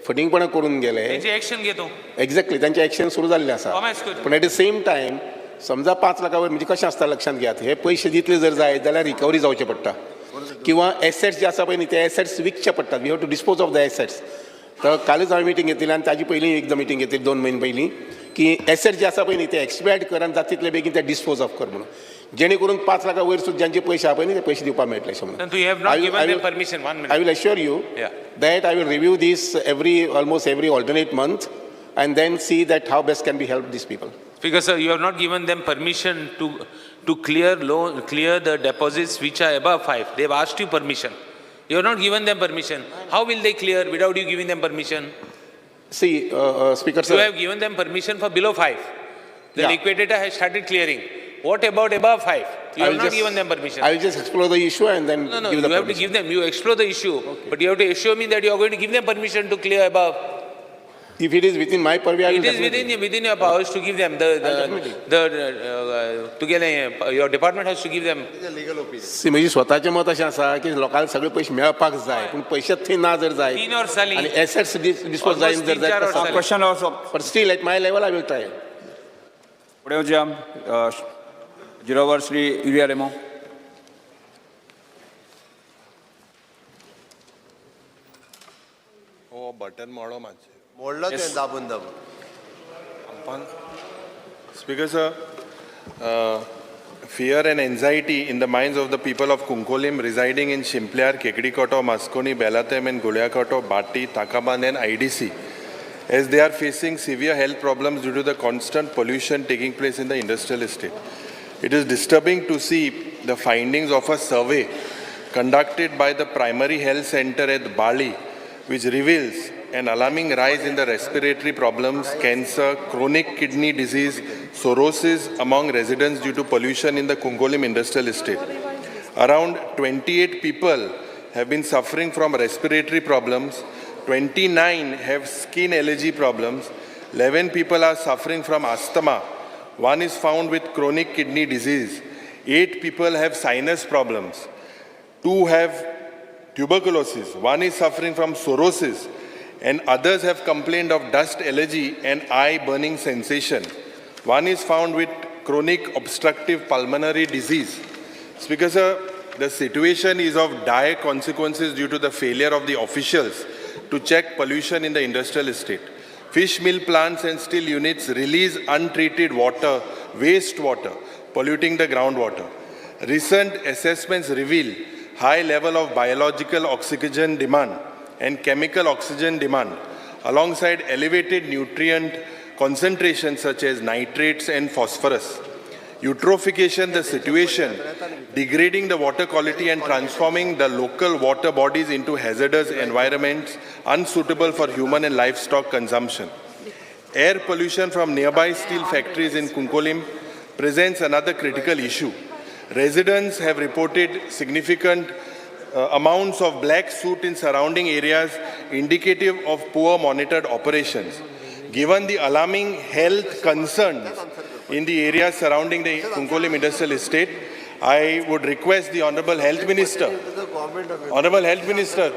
फटींगपणां करून गेले, तेंचे एक्शन घेतो. एक्झॅक्टली, तांचे एक्शन सुरू जाल्लें आसा. Commence कर. पूण एट the same time समजा 5 लाखा वयर म्हणजे कशें आसता लक्षांत घेयात, हे पयशे दितले जर जाय जाल्यार रिकवरी जावचें पडटा किंवा एसेट्स जे आसा पळय न्ही ते एसेट्स विकचे पडटात. We have to dispose of the assets. तर कालूच हांवें मिटींग घेतिल्ली आनी ताजी पयलीं एकदां मिटींग घेतिल्ली 2 म्हयने पयलीं की एसेट जे आसा पळय न्ही ते एक्सपायर्ड कर आनी जाता तितले बेगीन ते डिस्पोज ऑफ कर म्हणून, जेणे करून 5 लाखा वयर सुद्दां ज्यांचे पयशे आहा पळय न्ही ते पयशे दिवपाक मेळटले अशें म्हणून. You have not given them permission. One minute. I will assure you that I will review this every almost every alternate month and then see that how best can we help these people. Speaker sir, you have not given them permission to clear loan, clear the deposits which are above 5. They have asked you permission. You have not given them permission. How will they clear without you giving them permission? See, Speaker You sir, have given them permission for below 5. The liquidator has started clearing. What about above 5? You I have will not given them permission. I will just explore the issue and then No, give the you have to permission. give them, you explore the issue, but you have to assure me that you are going to give them permission to clear above. If it is within my purview, I will It is definitely. within your powers to give them the तुगेलें your department has to give them. See, म्हजी स्वताचें मत अशें आसा की लोकांक सगळे पयशे मेळपाक जाय, पूण पयशेच थंय ना जर जाय 3 वर्स जालीं. आनी एसेट्स डिस्पोज Almost जायन जर तीन चार वर्स जाय जालीं. Question also. But still at my level I will try. फुडें वचया, zero our, Shri Yuri Alemao. हो बटन मोडो मातशें. मोडलो तें दाबून दाबून. Speaker sir, fear and anxiety in the minds of the people of Cuncolim residing in Shimpelyar, Kekdikoto, Maskoni, Belatem and Gulyakoto, Bhati, Takaban and IDC, as they are facing severe health problems due to the constant pollution taking place in the industrial estate. It is disturbing to see the findings of a survey conducted by the Primary Health Center at Bali, which reveals an alarming rise in the respiratory problems, cancer, chronic kidney disease, cirrhosis among residents due to pollution in the Cuncolim industrial estate. Around 28 people have been suffering from respiratory problems, 29 have skin allergy problems, 11 people are suffering from asthma, 1 is found with chronic kidney disease, 8 people have sinus problems, 2 have tuberculosis, 1 is suffering from cirrhosis, and others have complained of dust allergy and eye burning sensation. 1 is found with chronic obstructive pulmonary disease. Speaker sir, the situation is of dire consequences due to the failure of the officials to check pollution in the industrial estate. Fish mill plants and steel units release untreated water, wastewater, polluting the groundwater. Recent assessments reveal high level of biological oxygen demand and chemical oxygen demand, alongside elevated nutrient concentrations such as nitrates and phosphorus. Eutrophication the situation, degrading the water quality and transforming the local water bodies into hazardous environments unsuitable for human and livestock consumption. Air pollution from nearby steel factories in Cuncolim presents another critical issue. Residents have reported significant amounts of black soot in surrounding areas, indicative of poor monitored operations. Given the alarming health concerns in the areas surrounding the Cuncolim Industrial Estate, I would request the Honorable Health Minister, Honorable Health Minister,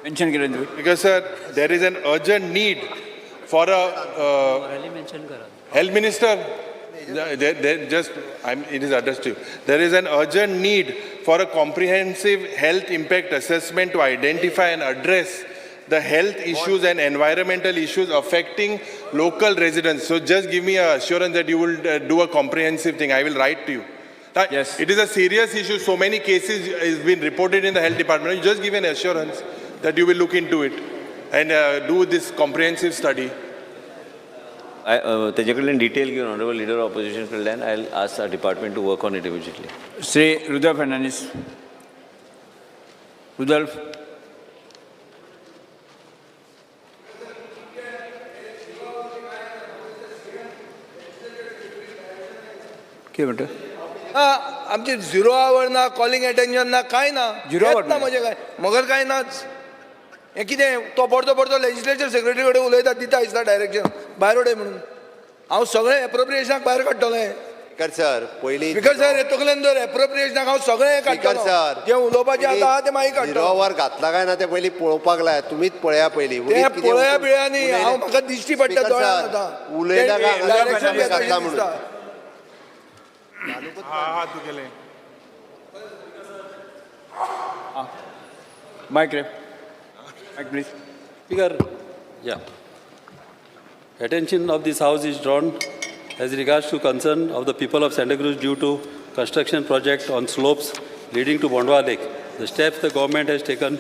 mention केलें तुवें. Because sir, there is an urgent need for a Health Minister, it is addressed to you. There is an urgent need for a comprehensive health impact assessment to identify and address the health issues and environmental issues affecting local residents. So just give me an assurance that you will do a comprehensive thing. I will write to you. Yes. It is a serious issue. So many cases has been reported in the health department. You just give an assurance that you will look into it and do this comprehensive study. तेजे कडल्यान detail घेवन honourable leader opposition कडल्यान I ask our department to work on it immediately. Shri Rudolf Fernandes. Rudolf. कितें म्हणटा? आमचे zero our ना, calling attention ना, काय ना. Zero hour हेच ना म्हणजे काय मगर काय नाच. हें कितें, तो परतो परतो लेजिस्लेचर सेक्रेटरी कडेन उलयता, दिता दिसता डायरेक्शन भायर उडय म्हणून. हांव सगळें एप्रोप्रिएशनाक भायर काडटलें. स्पीकर सर, पयलीं स्पीकर सर, हे तकलेन दवर, एप्रोप्रिएशनाक हांव सगळें स्पीकर काडटलो. सर, जें उलोवपाचें आतां तें मागीर झिरो काडटलो. Our घातला काय ना तें पयलीं पळोवपाक लाय. तुमीच पळया पयलीं. तें पळया बिळया न्ही, हांव म्हाका दिश्टी पडटा दोळ्यान आतां. उलयता काय हांगा डायरेक्शन घेता घातला अशें म्हणून. दिसता. हा, तू केलें. मायक रे, mic please. Speaker, yeah. Attention of this house is drawn as regards to concern of the people of Santa Cruz due to construction project on slopes leading to Bondva Lake. The steps the government has taken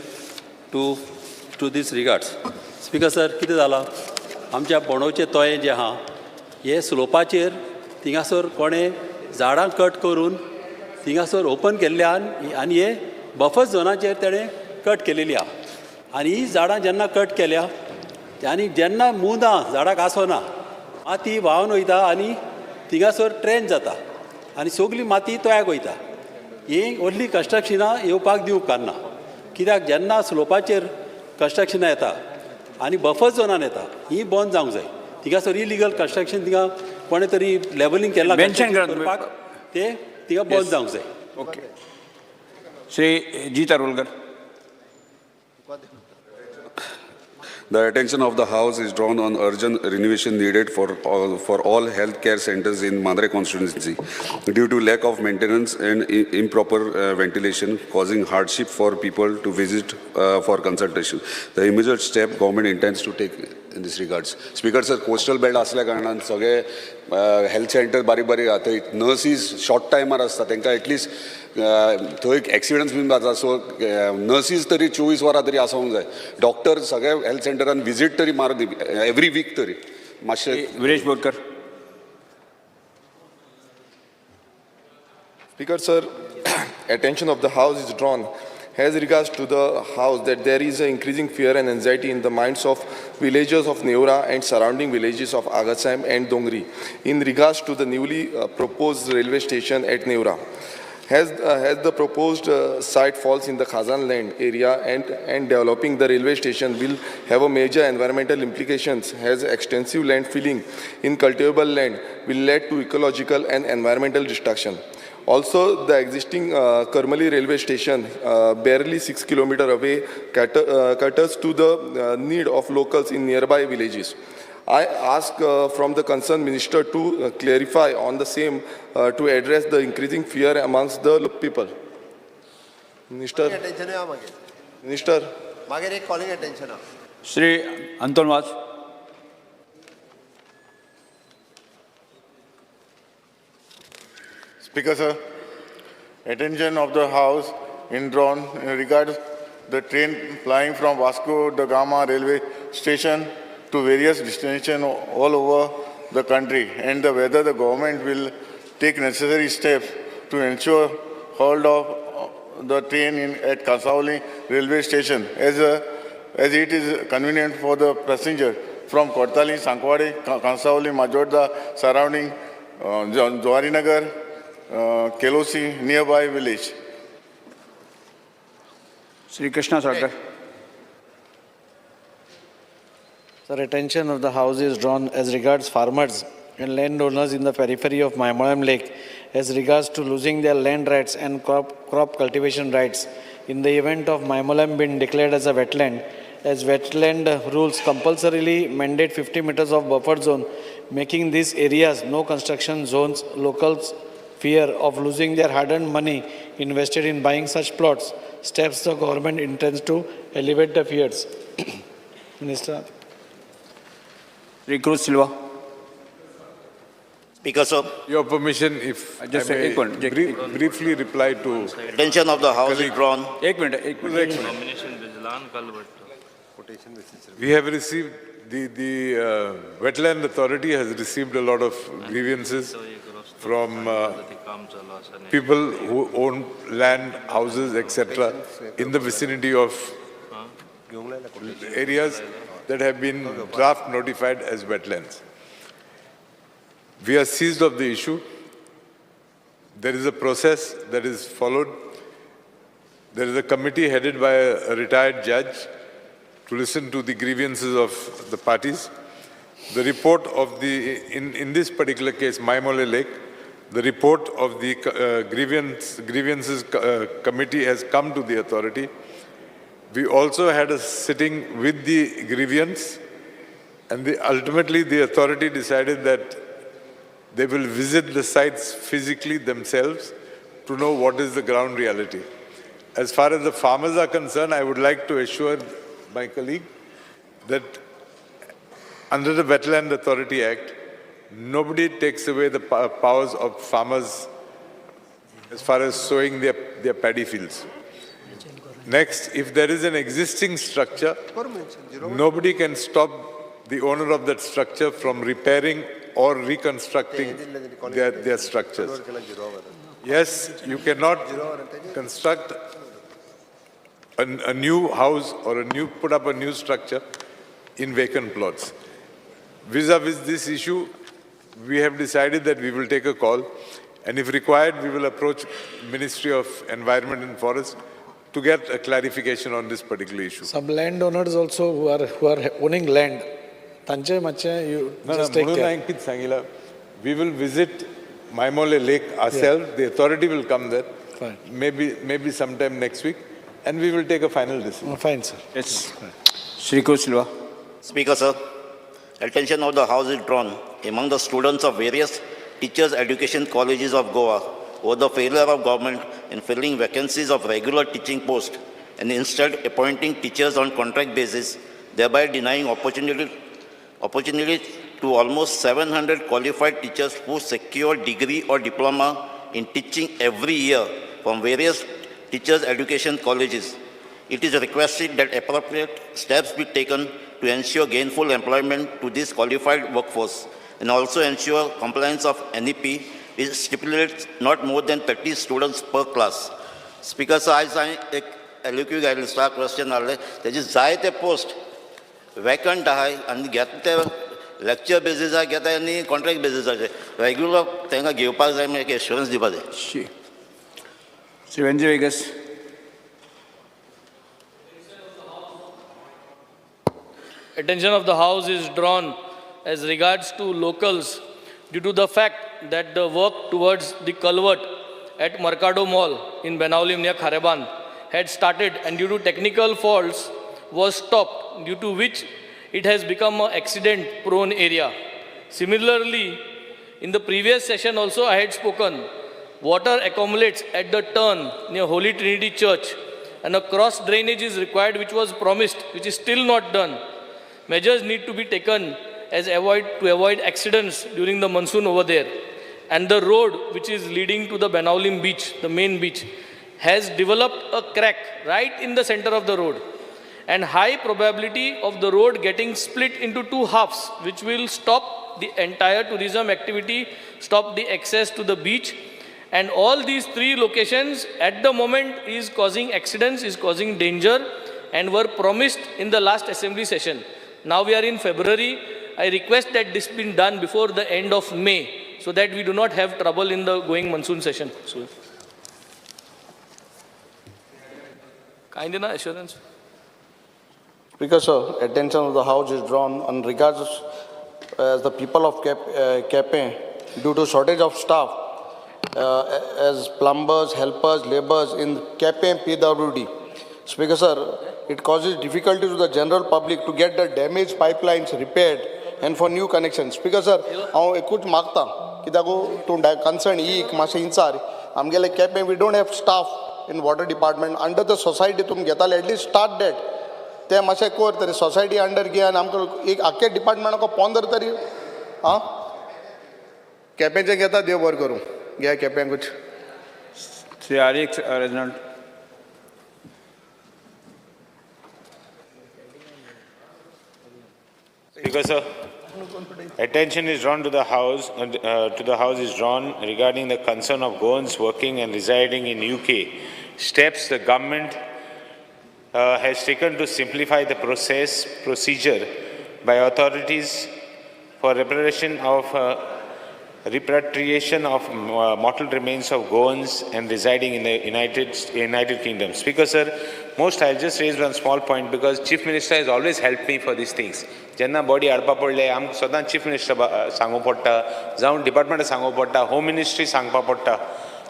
to this regards. Speaker sir, कितें जालां, आमच्या बोंडोचे तोयें जें आहा हे स्लोपाचेर थिंगासर कोणें झाडां cut करून थिंगासर open केल्ल्यान आनी हे बफर झोनाचेर तेणें कट केलेली आहा. आनी ही झाडां जेन्ना कट केल्या आनी जेन्ना मुदां झाडाक आसना, माती व्हांवन वयता आनी थिंगासर ट्रेन जाता आनी सगली माती तोयाक वयता. ही व्हडली कन्स्ट्रक्शनां येवपाक दिवंक उपकारना, कित्याक जेन्ना स्लोपाचेर कन्स्ट्रक्शनां येता आनी बफर झोनान येता ही बंद जावंक जाय. थिंगासर इलिगल कन्स्ट्रक्शन थिंगा कोणें तरी लेवलिंग केलां Mention करात तुमी. करपाक ते थिंगा बंद जावंक जाय. Okay. Shri Jeet Arolkar. The attention of the House is drawn on urgent renovation needed for all health care centers in Mandre constituency due to lack of maintenance and improper ventilation causing hardship for people to visit for consultation. The immediate step government intends to take in this regards. Speaker sir, coastal belt असल्या कारणान सगळे health centre बारीक बारीक आहा, थंय nurses short टायमार आसता, तांकां एटलिस्ट थंय एक्सिडंट्स बीन जाता, सो नर्सीस तरी 24 वरां तरी आसूंक जाय. डॉक्टर सगळे हेल्थ सेंटरान विजीट तरी मार एवरी वीक तरी मातशें. Viresh Borkar. Speaker sir, attention of the House is drawn as regards to the House that there is an increasing fear and anxiety in the minds of villagers of Neora and surrounding villages of Agassaim and Dongri in regards to the newly proposed railway station at Neora. Has the proposed site falls in the Khazan land area and developing the railway station will have a major environmental implications, as extensive land filling in cultivable land will lead to ecological and environmental destruction. Also, the existing Karmali railway station, barely 6 kilometers away, caters to the need of locals in nearby villages. I ask from the concerned minister to clarify on the same to address the increasing fear amongst the people. Minister. Minister. Calling attention. Shri Anton Vaz. Speaker sir, attention of the House in drawn in regards the train flying from Vasco da Gama railway station to various destinations all over the country, and the whether the government will take necessary steps to ensure hold of the train at Cansaulim railway station as it is convenient for the passenger from Cortalim, Sankwadi, Cansaulim, Majorda, surrounding Jawarinagar, Kelosi, nearby village. Shri Krishna Salkar. Sir, attention of the House is drawn as regards farmers and landowners in the periphery of Maimollem Lake as regards to losing their land rights and crop cultivation rights in the event of Maimollem being declared as a wetland, as wetland rules compulsorily mandate 50 meters of buffer zone, making these areas no construction zones. Locals fear of losing their hard-earned money invested in buying such plots. Steps the government intends to elevate the fears. Minister. Shri Cruz Silva. Speaker sir. Your permission, if just I may briefly reply to... Attention of the House is drawn. Ek minute, ek minute. We have received, the Wetland Authority has received a lot of grievances from people who own land, houses, etc. in the vicinity of areas that have been draft notified as wetlands. We are seized of the issue. There is a process that is followed. There is a committee headed by a retired judge to listen to the grievances of the parties. The report of the, in this particular case, Maimollem Lake, the report of the grievances committee has come to the authority. We also had a sitting with the grievance, and ultimately the authority decided that they will visit the sites physically themselves to know what is the ground reality. As far as the farmers are concerned, I would like to assure my colleague that under the Wetland Authority Act, nobody takes away the powers of farmers as far as sowing their paddy fields. Next, if there is an existing structure, nobody can stop the owner of that structure from repairing or reconstructing their structures. Yes, you cannot construct a new house or put up a new structure in vacant plots. Vis-a-vis this issue, we have decided that we will take a call, and if required, we will approach Ministry of Environment and Forest to get a clarification on this particular issue. Some landowners also who are owning land, तांचे मातशें you No, no, just take म्हणून care. हांवें कितें सांगिलां, we will visit Maimole Lake ourselves, the authority will come there. Fine. Maybe sometime next week, and we will take a final decision. Fine, sir. Yes. Shri Cruz Silva. Speaker, sir, attention of the House is drawn among the students of various teachers' education colleges of Goa over the failure of government in filling vacancies of regular teaching posts and instead appointing teachers on contract basis, thereby denying opportunity to almost 700 qualified teachers who secure degree or diploma in teaching every year from various teachers' education colleges. It is requested that appropriate steps be taken to ensure gainful employment to this qualified workforce and also ensure compliance of NEP, which stipulates not more than 30 students per class. Speaker sir, आयज हांवें एक एलक्यू घायल्ले आसा, question हाडलें, तेजे जायते post vacant आहाय आनी घेता ते लेक्चर बेजीसार घेता आनी कॉन्ट्रॅक्ट बेजीसाचेर. रेग्युलर तांकां घेवपाक जाय म्हण एक एश्योरन्स दिवपा जाय. Shri Venzy Viegas. Attention of the House is drawn as regards to locals due to the fact that the work towards the culvert at Mercado Mall in Benaulim near Khareban had started and due to technical faults was stopped, due to which it has become an accident prone area. Similarly, in the previous session also I had spoken, water accumulates at the turn near Holy Trinity Church and a cross drainage is required, which was promised, which is still not done. Measures need to be taken as avoid to avoid accidents during the monsoon over there. And the road which is leading to the Benaulim beach, the main beach, has developed a crack right in the center of the road, and high probability of the road getting split into two halves, which will stop the entire tourism activity, stop the access to the beach. And all these three locations at the moment is causing accidents, is causing danger, and were promised in the last assembly session. Now we are in February. I request that this be done before the end of May, so that we do not have trouble in the going monsoon session. So, kind of assurance. Speaker, sir, attention of the House is drawn on regards as the people of Quepem, due to shortage of staff as plumbers, helpers, laborers in Quepem PWD. Speaker, sir, it causes difficulty to the general public to get the damaged pipelines repaired and for new connections. Speaker, sir, हांव एकूच मागता कित्याक तूं concern एक मातशें इंचार आमगेले Quepem we don't have staff in water department under the society तुमी घेताले, at least start that. ते मातशें कर तरी सोसायटी अंडर घे आनी आमकां एक आख्खे डिपार्टमेंटाक 15 तरी आं केपेंचें घेता. देव बरें करूं, घे केप्यांकूच. Shri Alex Reginald. Speaker, sir, attention is drawn to the House, to the House is drawn regarding the concern of Goans working and residing in UK. Steps the government has taken to simplify the procedure by authorities for repatriation of mortal remains of Goans and residing in the United Kingdom. Speaker, sir, most I'll just raise one small point because Chief Minister has always helped me for these things. जेन्ना body हाडपा पडले आमकां सदांच chief minister सांगू पडटा, जावं department सांगू पडटा, होम मिनिस्ट्री सांगपा पडटा.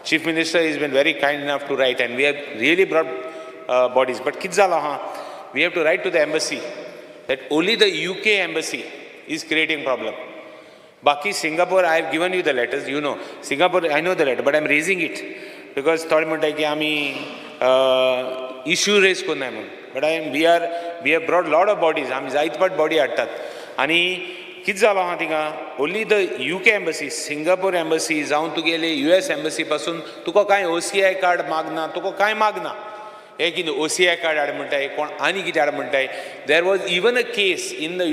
Chief Minister is been very kind enough to write and we have really brought bodies. But कितें जालां आहा, we have to write to the embassy that only the UK embassy is creating problem. Baki Singapore, I have given you the letters, you know. Singapore, I know the letter, but I am raising it because थोडे म्हणटा की आमी issue rays करनाय म्हणून. But I am we have brought lot of bodies, आमी जायते फावट body हाडटात. आनी कितें जालां आहा थिंगा, only the UK embassy, Singapore embassy, जावं तुगेले US embassy पासून तुका कांय OCI card मागना, तुका कांय मागना. हे कितें OCI card हाड म्हणटाय, कोण आनी कितें हाड म्हणटाय. There was even a case in the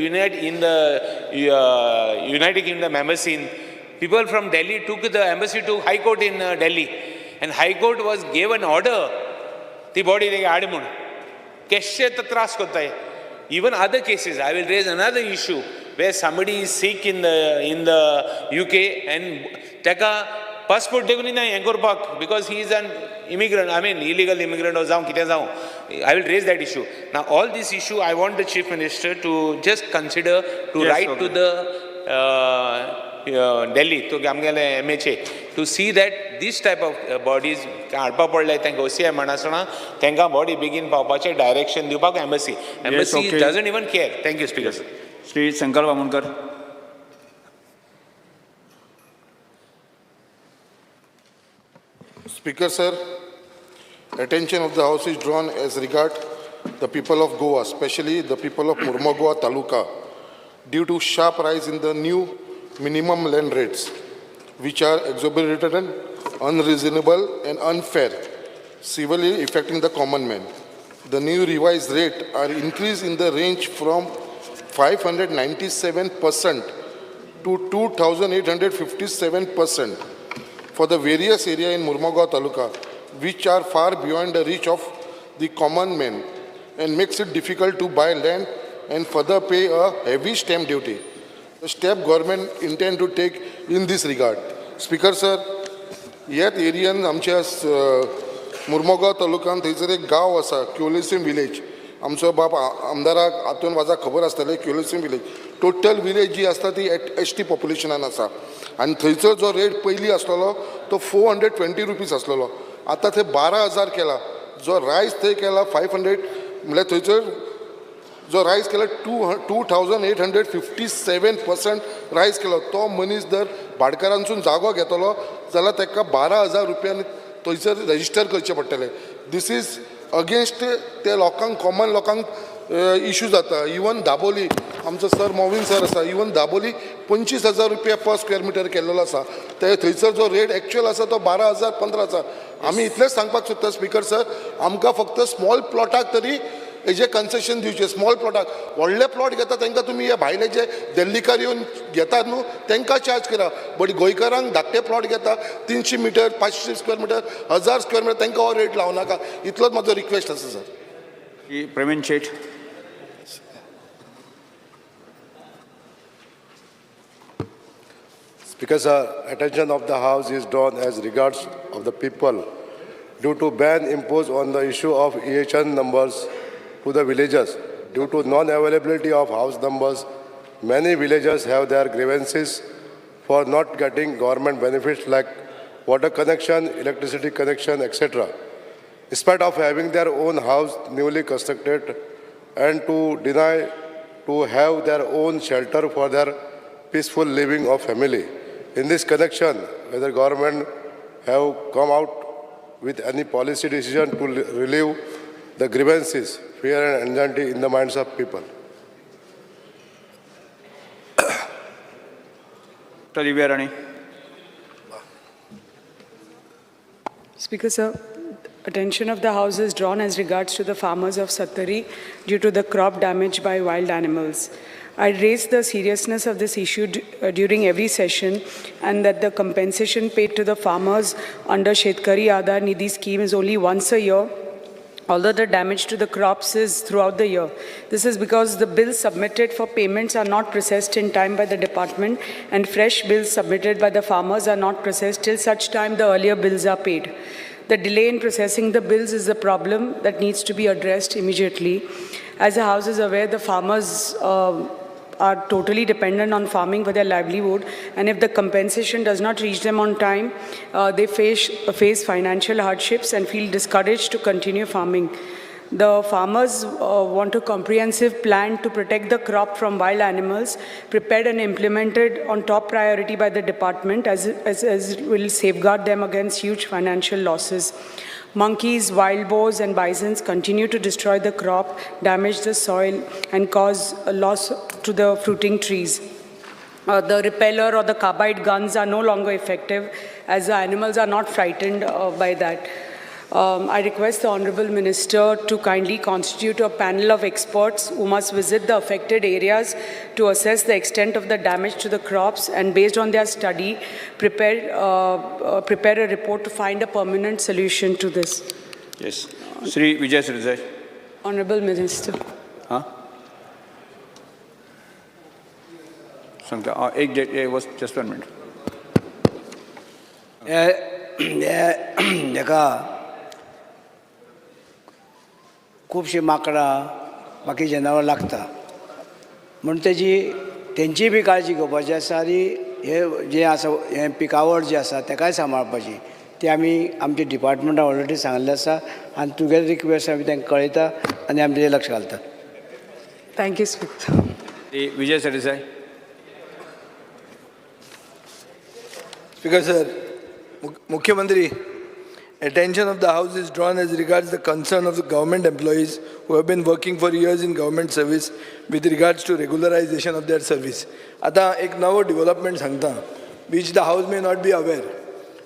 United Kingdom embassy in people from Delhi took the embassy to High Court in Delhi, and High Court was gave an order ती body तेगे हाड म्हूण. केशे तर त्रास करताय. Even other cases, I will raise another issue where somebody is sick in the UK and ताका passport देखून ना हें करपाक because he is an immigrant, I mean illegal immigrant or जावं कितें जावं. I will raise that issue. Now all this issue I want the Chief Minister to just consider to write to the Delhi, to आमगेले MHA, to see that this type of bodies हाडपा पडले तांकां OCI म्हणनासतना तांकां body बेगीन पावपाचें direction दिवपाक embassy. Embassy doesn't even care. Thank you, Speaker sir. Shri Shankar Vamonkar. Speaker sir, attention of the House is drawn as regard the people of Goa, especially the people of Mormugao Taluka, due to sharp rise in the new minimum land rates, which are exorbitant, unreasonable and unfair, severely affecting the common man. The new revised rate are increased in the range from 597% to 2,857% for the various area in Mormugao Taluka, which are far beyond the reach of the common man and makes it difficult to buy land and further pay a heavy stamp duty. The step government intend to take in this regard. Speaker sir, ह्याच Ariane आमच्या मुर्मोगांव तालुक्यान थंयसर एक गांव आसा, क्युलिसीम village. आमचो बाब आमदाराक आतून वाजा खबर आसतलें. क्युलिसीम विलेज टोटल विलेज जी आसता ती एस टी पॉप्युलेशनान आसा आनी थंयसर जो रेट पयलीं आसलेलो तो 420 रुपीज आसलेलो, आतां थंय 12,000 केला. जो रायस थंय केला 500, म्हणल्यार थंयसर जो रायस केला 2,857% रायस केलो. तो मनीस जर भाटकारांसून जागो घेतलो जाल्यार ताका 12,000 रुपयान थंयसर रजिस्टर करचें पडटलें. This is against ते लोकांक, कॉमन लोकांक इशू जाता. इवन दाबोली आमचो सर मोविन सर आसा, इवन दाबोली 25,000 रुपया पर स्क्वेअर मिटर केल्लो आसा. ते थंयसर जो रेट एक्चुअल आसा तो 12,000 15,000. आमी इतलेंच सांगपाक सोदता स्पीकर सर, आमकां फक्त स्मॉल प्लॉटाक तरी हेजे कन्सेशन दिवचें. स्मॉल प्लॉटाक, व्हडले प्लॉट घेता तांकां तुमी हे भायले जे दिल्लीकार येवन घेतात न्हू तांकां चार्ज करा, बट गोंयकारांक धाकटे प्लॉट घेता 300 metre, 500 square metre, 1000 square metre, तांकां हो रेट लावं नाका. इतलोच म्हाजो रिक्वेस्ट आसा sir. Praveen Shet. Speaker sir, attention of the House is drawn as regards of the people due to ban imposed on the issue of EHN numbers to the villagers. Due to non-availability of house numbers, many villagers have their grievances for not getting government benefits like water connection, electricity connection, etc. In spite of having their own house newly constructed and to deny to have their own shelter for their peaceful living of family. In this connection, whether government have come out with any policy decision to relieve the grievances, fear and anxiety in the minds of people. Dr. Divya Rani. Speaker sir, attention of the House is drawn as regards to the farmers of Sattari due to the crop damage by wild animals. I raised the seriousness of this issue during every session, and that the compensation paid to the farmers under Shetkari Aadhar Nidhi scheme is only once a year, although the damage to the crops is throughout the year. This is because the bills submitted for payments are not processed in time by the department, and fresh bills submitted by the farmers are not processed till such time the earlier bills are paid. The delay in processing the bills is a problem that needs to be addressed immediately. As the House is aware, the farmers are totally dependent on farming for their livelihood, and if the compensation does not reach them on time, they face financial hardships and feel discouraged to continue farming. The farmers want a comprehensive plan to protect the crop from wild animals, prepared and implemented on top priority by the department, as will safeguard them against huge financial losses. Monkeys, wild boars, and bisons continue to destroy the crop, damage the soil, and cause a loss to the fruiting trees. The repeller or the carbide guns are no longer effective, as the animals are not frightened by that. I request the Honorable Minister to kindly constitute a panel of experts who must visit the affected areas to assess the extent of the damage to the crops, and based on their study, prepare a report to find a permanent solution to this. Yes. Shri Vijay Sardesai. Honorable Minister. Huh? Just 1 minute. हेका खुबशीं माकडां बाकी जनावरां लागता म्हूण तेजी तेंची बी काळजी घेवपाची आसा आनी हे जें आसा हें पिकावळ जी आसा तेकाय सांबाळपाची ती आमी आमच्या डिपार्टमेंटान ऑलरेडी सांगिल्लें आसा आनी तुगेले रिक्वेस्ट आमी तांकां कळयता आनी आमी तेजेर लक्ष घालता. Thank you speaker. Vijay Sardesai. Speaker sir, मुख्यमंत्री, attention of the House is drawn as regards the concern of the government employees who have been working for years in government service with regards to regularization of their service. आतां एक नवो development सांगता which the House may not be aware.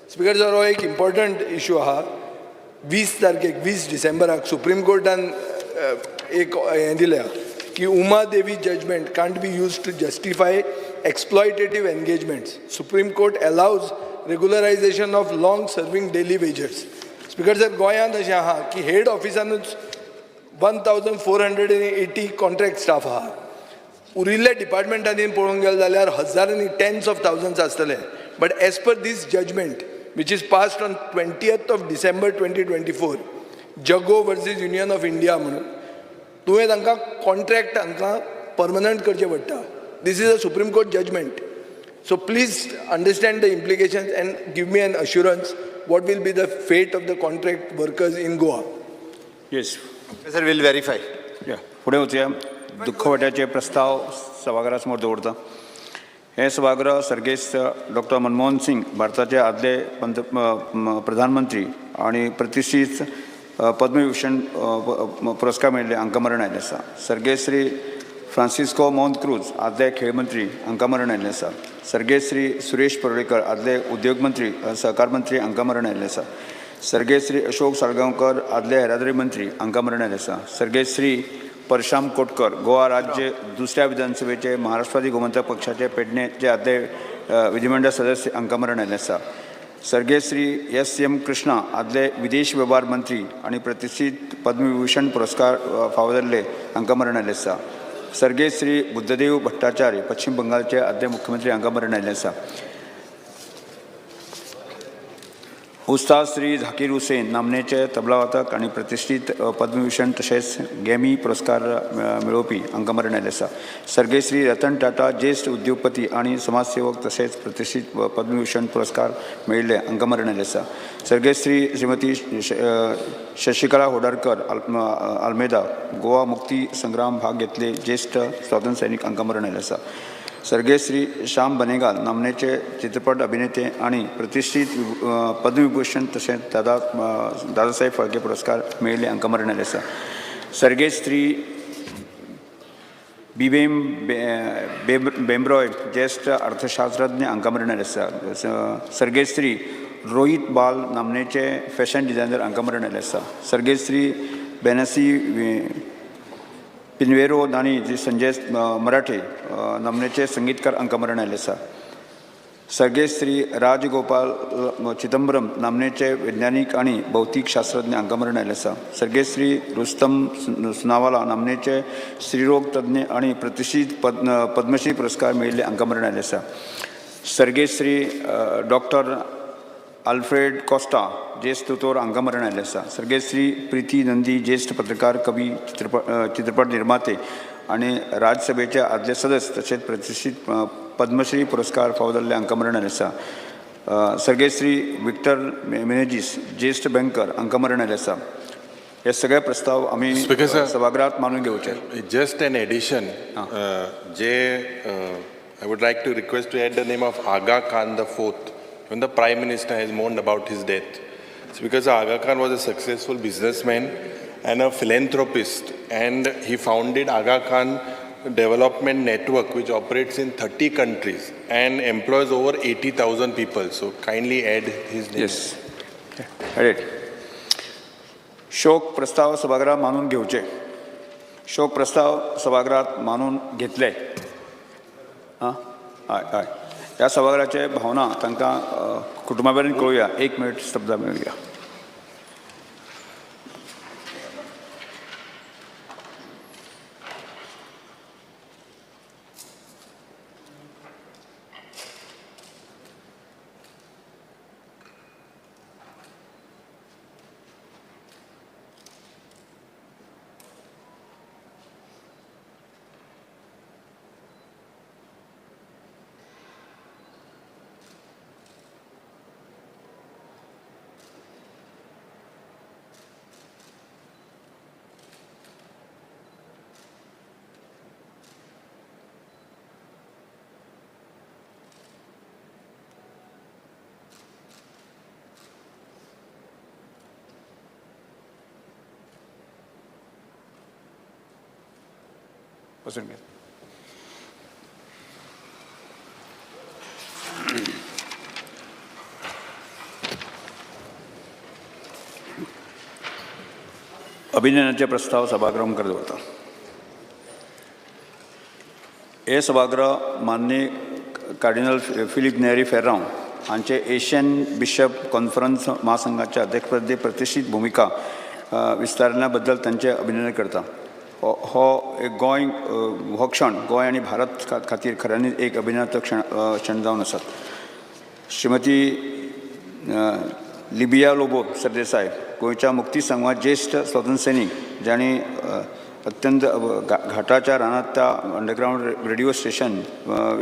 Speaker sir, हो एक important issue आहा. 20 तारखेक 20 डिसेंबराक supreme कोर्टान एक हें दिल्या की Uma Devi judgement can't be use to justify exploitative engagements. Supreme Court allows regularization of long serving daily wagers. Speaker sir, गोंयांत अशें आहा की हेड ऑफिसानूच 1480 कॉन्ट्रॅक्ट स्टाफ आहा. उरिल्ल्या डिपार्टमेंटांनी पळोवंक गेले जाल्यार हजारांनी, टेन्स ऑफ थावजंड्स आसतले. But as per this judgment which is passed on 20th of December 2024, Jaggo versus Union of India म्हणून तुवें तांकां कॉन्ट्रॅक्ट तांकां परमनंट करचें पडटा. This is a Supreme Court judgment. So please understand the implications and give me an assurance what will be the fate of the contract workers in Goa. Yes. Sir, we'll verify. फुडें वचुया. दुख्खवाट्याचे प्रस्ताव सभाघरा समोर दवरता. हे सभागृह सर्गेस्त doctor Manmohan Singh, भारताचे आदले प्रधानमंत्री आनी प्रतिश्ठीत पद्मविभूषण पुरस्कार मेळिल्ले हांकां मरण आयिल्लें आसा. सर्गेस्त श्री फ्रांसिस्को मोहन क्रूज, आदले खेळ मंत्री, हांकां मरण आयिल्लें आसा. सर्गेस्त श्री सुरेश परुळेकर, आदले उद्योग मंत्री, सहकार मंत्री, हांकां मरण आयिल्लें आसा. सर्गेस्त श्री अशोक साळगांवकर, आदले येरादारी मंत्री, हांकां मरण आयिल्लें आसा. सर्गेस्त श्री परशाम कोटकर, गोवा राज्य दुसऱ्या विधानसभेचे महाराष्ट्रवादी गोमंतक पक्षाचे पेडणेचे आदले विधिमंडळ सदस्य, हांकां मरण आयिल्लें आसा. सर्गेस्त श्री एस.एम. कृष्णा, आदले विदेश वेव्हार मंत्री आनी प्रतिश्ठीत पद्मविभूषण पुरस्कार फावो जाल्ले, हांकां मरण आयिल्लें आसा. सर्गेस्त श्री बुद्धदेव भट्टाचार्य, पश्चिम बंगालचे आदले मुख्यमंत्री, हांकां मरण आयिल्लें आसा. उस्ताद श्री झाकीर हुसेन, नामनेचे तबलावादक आनी प्रतिश्ठीत पद्मविभूषण तशेंच गॅमी पुरस्कार मेळोवपी, हांकां मरण आयिल्लें आसा. सर्गेस्त श्री रतन टाटा, ज्येश्ठ उद्योगपती आनी समाजसेवक तशेंच प्रतिश्ठीत पद्मविभूषण पुरस्कार मेळिल्ले, हांकां मरण आयिल्लें आसा. सर्गेस्त श्री श्रीमती शशिकला होडारकर आल्मेदा, गोवा मुक्ती संग्राम भाग घेतले ज्येश्ठ स्वातंत्र्य सैनीक, हांकां मरण आयिल्लें आसा. सर्गेस्त श्री श्याम बनेगाल, नामनेचे चित्रपट अभिनेते आनी प्रतिश्ठीत पद्मविभूषण तशेंच दादासाहेब फाळके पुरस्कार मेळिल्ले, हांकां मरण आयिल्लें आसा. सर्गेस्त श्री बिबेम बेंब्रॉय, ज्येश्ठ अर्थशास्त्रज्ञ, हांकां मरण आयिल्लें आसा. सर्गेस्त श्री रोहित बाल, नामनेचे फॅशन डिझायनर, हांकां मरण आयिल्लें आसा. सर्गेस्त श्री बेनसी पिनवेरो आनी संजय मराठे, नामनेचे संगीतकार, हांकां मरण आयिल्लें आसा. सर्गेस्त श्री राजगोपाल चिदंबरम, नामनेचे वैज्ञानीक आनी भौतीक शास्त्रज्ञ, हांकां मरण आयिल्लें आसा. सर्गेस्त श्री रुस्तम सुनावाला, नामनेचे स्त्रीरोग तज्ञ आनी प्रतिश्ठीत पद्मश्री पुरस्कार मेळिल्ले, हांकां मरण आयिल्लें आसा. सर्गेस्त श्री डॉक्टर आल्फ्रेड कॉस्टा, ज्येश्ठ दोतोर, हांकां मरण आयिल्लें आसा. सर्गेस्त श्री प्रिती नंदी, ज्येश्ठ पत्रकार, कवी, चित्रपट निर्माते आनी राज्यसभेचे आदले सदस्य तशेंच प्रतिश्ठीत पद्मश्री पुरस्कार फावो जाल्ले, हांकां मरण आयिल्लें आसा. सर्गेस्त श्री विक्टर मिनेजीस, ज्येश्ठ बँकर, हांकां मरण आयिल्लें आसा. हे सगळे प्रस्ताव आमी सभागृहात मानून घेवचे. Just an addition, J I would like to request to add the name of Aga Khan the fourth. Even the Prime Minister has mourned about his death. It's because Aga Khan was a successful businessman and a philanthropist, and he founded Aga Khan Development Network, which operates in 30 countries and employs over 80,000 people. So kindly add his name. Yes. Add it. शोक प्रस्ताव सभागृहात मानून घेवचे. शोक प्रस्ताव सभागृहात मानून घेतले. हां, हय हय. ह्या सभागृहाचे भावना तांकां कुटुंबा मेरेन कळोवया. एक मिनट स्तब्ध मेळुया. बसून घेयात. अभिनंदनाचे प्रस्ताव सभागृह मुखार दवरता. हे सभागृह माननीय कार्डिनल फिलीप नेरी फेर्रांव हांचे एशियन बिशप कॉन्फरन्स महासंघाच्या अध्यक्षपदी प्रतिश्ठीत भुमिका विस्तारण्या बद्दल तांचे अभिनंदन करता. हो एक गोंय हो क्षण गोंय आनी भारत खातीर खऱ्यांनीच एक अभिनंदनाचो क्षण जावन आसात. श्रीमती लिबिया लोबो सरदेसाय गोंयच्या मुक्ती संघात ज्येश्ठ स्वतंत्र सैनीक जांणी अत्यंत घाटाच्या रानांत त्या अंडरग्रावंड रेडिओ स्टेशन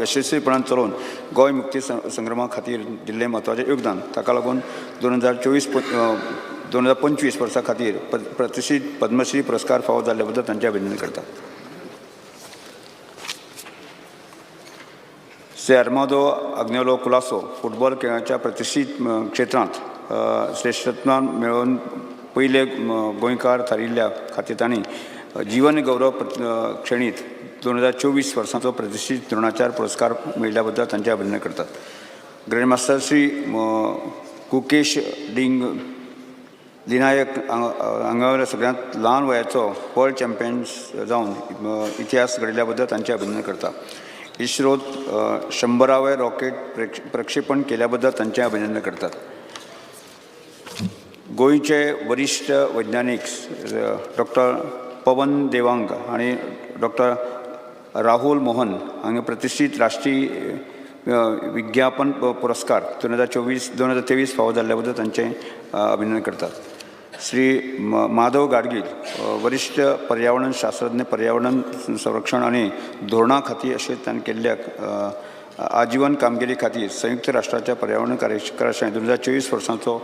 यशस्वीपणान चलोवन गोंय मुक्ती संग्रामा खातीर दिल्लें म्हत्वाचें योगदान ताका लागून 2024-2025 वर्सा खातीर प्रतिश्ठीत पद्मश्री पुरस्कार फावो जाल्ले बद्दल तांचें अभिनंदन करता. श्री आर्मादो आग्नेलो कुलासो फुटबॉल खेळाच्या प्रतिश्ठीत क्षेत्रांत श्रेश्ठत्वान मेळोवन पयले गोंयकार थारिल्ल्या खातीर तांणी जीवन गौरव श्रेणीत 2024 वर्साचो प्रतिश्ठीत द्रोणाचार्य पुरस्कार मेळिल्ल्या बद्दल तांचें अभिनंदन करतात. ग्रँडमास्टर श्री कुकेश डिंग लिनायक हांगा सगळ्यांत ल्हान वयाचो वर्ल्ड चॅम्पियन्स जावन इतिहास घडयल्ल्या बद्दल तांचें अभिनंदन करता. इस्रोत 100वे रॉकेट प्रक्षेपण केल्या बद्दल तांचें अभिनंदन करतात. गोंयचे वरिश्ठ वैज्ञानीक डॉक्टर पवन देवांग आनी डॉक्टर राहुल मोहन हांगा प्रतिश्ठीत राष्ट्रीय विज्ञापन पुरस्कार 2024-2023 फावो जाल्ल्या बद्दल तांचें अभिनंदन करतात. श्री माधव गाडगील वरिश्ठ पर्यावरण शास्त्रज्ञ पर्यावरण संरक्षण आनी धोरणा खातीर अशें तांणी केल्ल्या आजीवन कामगिरी खातीर संयुक्त राष्ट्राच्या पर्यावरण कार्यकाळ 2024 वर्साचो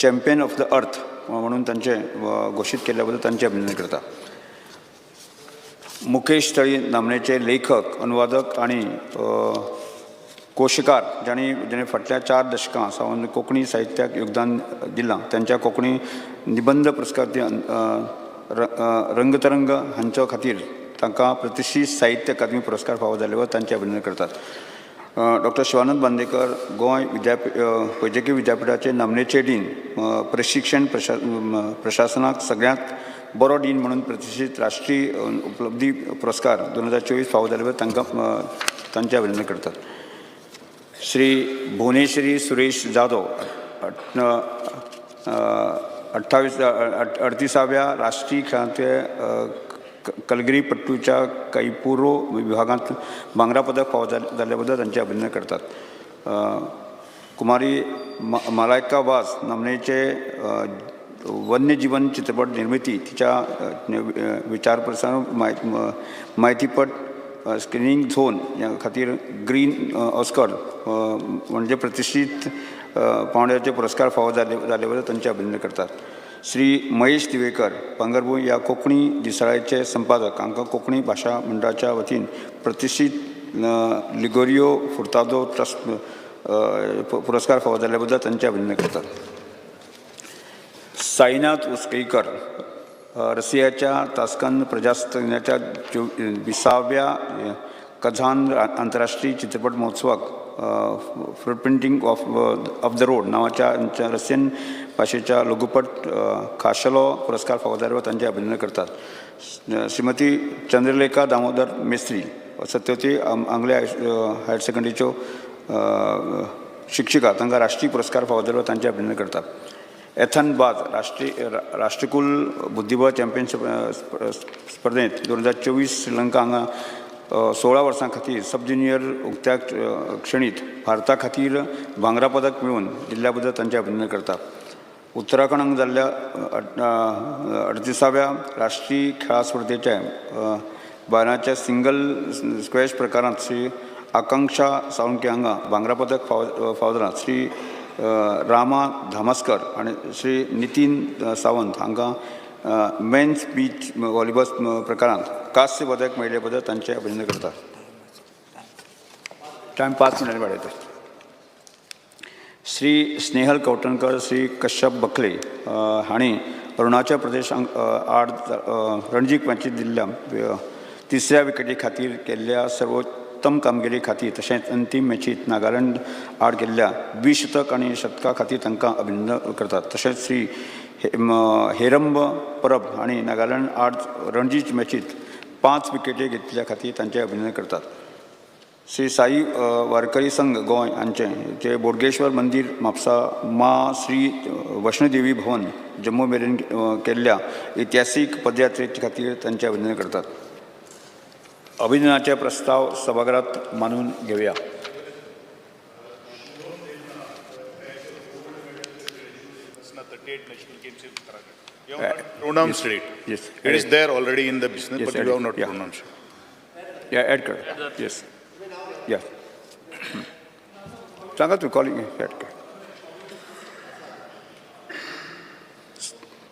चॅम्पियन ऑफ the अर्थ म्हणून तांचें घोशीत केल्ल्या बद्दल तांचें अभिनंदन करता. मुकेश तळी नामनेचे लेखक अनुवादक आनी कोशकार जांणी फाटल्या 4 दशकां सावन कोंकणी साहित्याक योगदान दिलां तांच्या कोंकणी निबंद पुरस्कार रंगतरंग हांच्या खातीर तांकां प्रतिश्ठीत साहित्य अकादमी पुरस्कार फावो जाल्ले बद्दल तांचें अभिनंदन करतात. डॉक्टर शिवानंद बांदेकर गोंय वैजकी विद्यापीठाचे नामनेचे डीन प्रशिक्षण प्रशासनाक सगळ्यांत बरो डीन म्हणून प्रतिश्ठीत राष्ट्रीय उपलब्धी पुरस्कार 2024 फावो जाल्ले बद्दल तांकां तांचें अभिनंदन करतात. श्री भुवनेश्वरी सुरेश जाधव 38व्या राष्ट्रीय खेळांतले कलगिरी पट्टूच्या कैपुरो विभागांत भांगरा पदक फावो जाल्ले बद्दल तांचें अभिनंदन करतात. कुमारी मालायका वाज नामनेचे वन्यजीवन चित्रपट निर्मिती तिच्या विचार प्रसारण म्हायतीपट स्क्रिनींग झोन ह्या खातीर ग्रीन ऑस्कर म्हणजे प्रतिश्ठीत पावंड्याचे पुरस्कार फावो जाल्ले बद्दल तांचें अभिनंदन करतात. श्री महेश दिवेकर भांगरभूंय ह्या कोंकणी दिसाळ्याचे संपादक हांकां कोंकणी भाशा मंडळाच्या वतीन प्रतिश्ठीत लिगोरियो फुर्तादो ट्रस्ट पुरस्कार फावो जाल्ले बद्दल तांचें अभिनंदन करतात. साईनाथ उसकेकर रशियाच्या तास्कंद प्रजासत्ताकाच्या 20व्या कझान आंतरराष्ट्रीय चित्रपट महोत्सवाक fruit printing of the road नांवाच्या रशियन भाशेच्या लघुपट खाशेलो पुरस्कार फावो जाल्ले तांचें अभिनंदन करतात. श्रीमती चंद्रलेखा दामोदर मेस्त्री सत्यवती आंगले हायर सेकंडरीच्यो शिक्षिका तांकां राष्ट्रीय पुरस्कार फावो जाल्ले तांचें अभिनंदन करतात. एथन बाज राष्ट्रकुल बुद्धिबळ चॅम्पियनशीप स्पर्धेंत 2024 श्रीलंका हांगा 16 वर्सां खातीर सब ज्युनियर उक्त्या श्रेणींत भारता खातीर भांगरा पदक मेळोवन दिल्ल्या बद्दल तांचें अभिनंदन करता. उत्तराखंड हांगा जाल्ल्या 38व्या राष्ट्रीय खेळां स्पर्धेच्या बायलांच्या सिंगल स्क्वॅश प्रकारांत श्री आकांक्षा साळुंके हांगा भांगरा पदक फावो जालां. श्री रामा धामस्कर आनी श्री नितीन सावंत हांकां मेन्स बीच व्हॉलीबॉल प्रकारांत कांस्य पदक मेळिल्ले बद्दल तांचें अभिनंदन करता. टायम 5 मिनटांनी वाडयता. श्री स्नेहल कवठणकर श्री कश्यप बखले हांणी अरुणाचल प्रदेश आड रणजी मॅचींत दिल्ल्या तिसऱ्या विकेटी खातीर केल्ल्या सर्वोत्तम कामगिरी खातीर तशेंच अंतीम मॅचींत नागालँड आड केल्ल्या द्विशतक आनी शतका खातीर तांकां अभिनंदन करतात. तशेंच श्री हेरंब परब हांणी नागालँड आड रणजी मॅचींत 5 विकेटी घेतिल्ल्या खातीर तांचें अभिनंदन करतात. श्री साई वारकरी संघ गोंय हांचे जे बोडगेश्वर मंदीर म्हापसा मा श्री वैष्णोदेवी भवन जम्मू मेरेन केल्ल्या इतिहासीक पदयात्रे खातीर तांचें अभिनंदन करतात. अभिनंदनाचे प्रस्ताव सभाघरात मानून घेवया. Pronounced it. Yes. It is there already in the business, Yes, but you have not pronounced. Yeah, add कर. Yes. Yeah. सांगा तू कॉलिंग ॲड कर.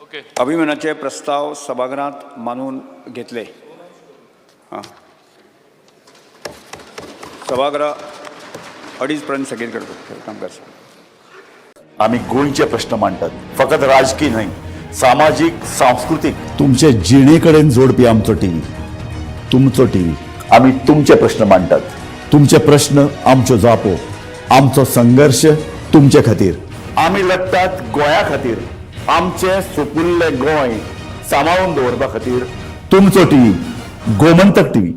ओके. अभिमानाचे प्रस्ताव सभाघरात मानून घेतले. हां, सभागृह 2:30 पर्यंत स्थगीत करतो कामकाज. आमी गोंयचे प्रश्न मांडटात, फकत राजकीय न्हय, सामाजीक, सांस्कृतीक, तुमचे जिणे कडेन जोडपी आमचो टीव्ही, तुमचो टीव्ही. आमी तुमचे प्रश्न मांडटात, तुमचे प्रश्न आमच्यो जापो, आमचो संघर्श तुमचे खातीर. आमी लढटात गोंया खातीर, आमचें सुपुल्लें गोंय सांबाळून दवरपा खातीर. तुमचो टीव्ही, गोमंतक टीव्ही.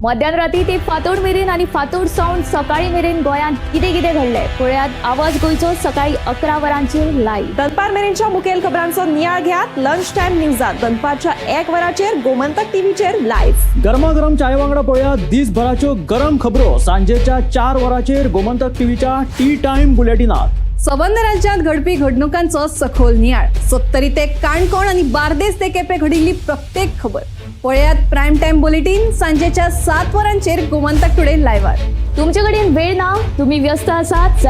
मध्यान राती ते फांतोड मेरेन आनी फांतोड सावन सकाळी मेरेन गोंयांत कितें कितें घडलें पळयात आवाज गोंयचो सकाळी 11 वरांचेर लायव्ह. दनपार मेरेनच्या मुखेल खबरांचो नियाळ घेयात लंच टायम न्यूजात दनपारच्या 1 वराचेर गोमंतक टीव्हीचेर लायव्ह. गरमागरम चाय वांगडा पळया दिसभराच्यो गरम खबरो सांजेच्या 4 वरांचेर गोमंतक टीव्हीच्या टी टायम बुलेटिनात. सबंद राज्यांत घडपी घडणुकांचो सखोल नियाळ, सत्तरी ते काणकोण आनी बार्देस ते केपें घडिल्ली प्रत्येक खबर पळयात प्रायम टायम बुलेटीन सांजेच्या 7 वरांचेर गोमंतक टुडे लायव्हार. तुमचे कडेन वेळ ना, तुम्ही व्यस्त आसात.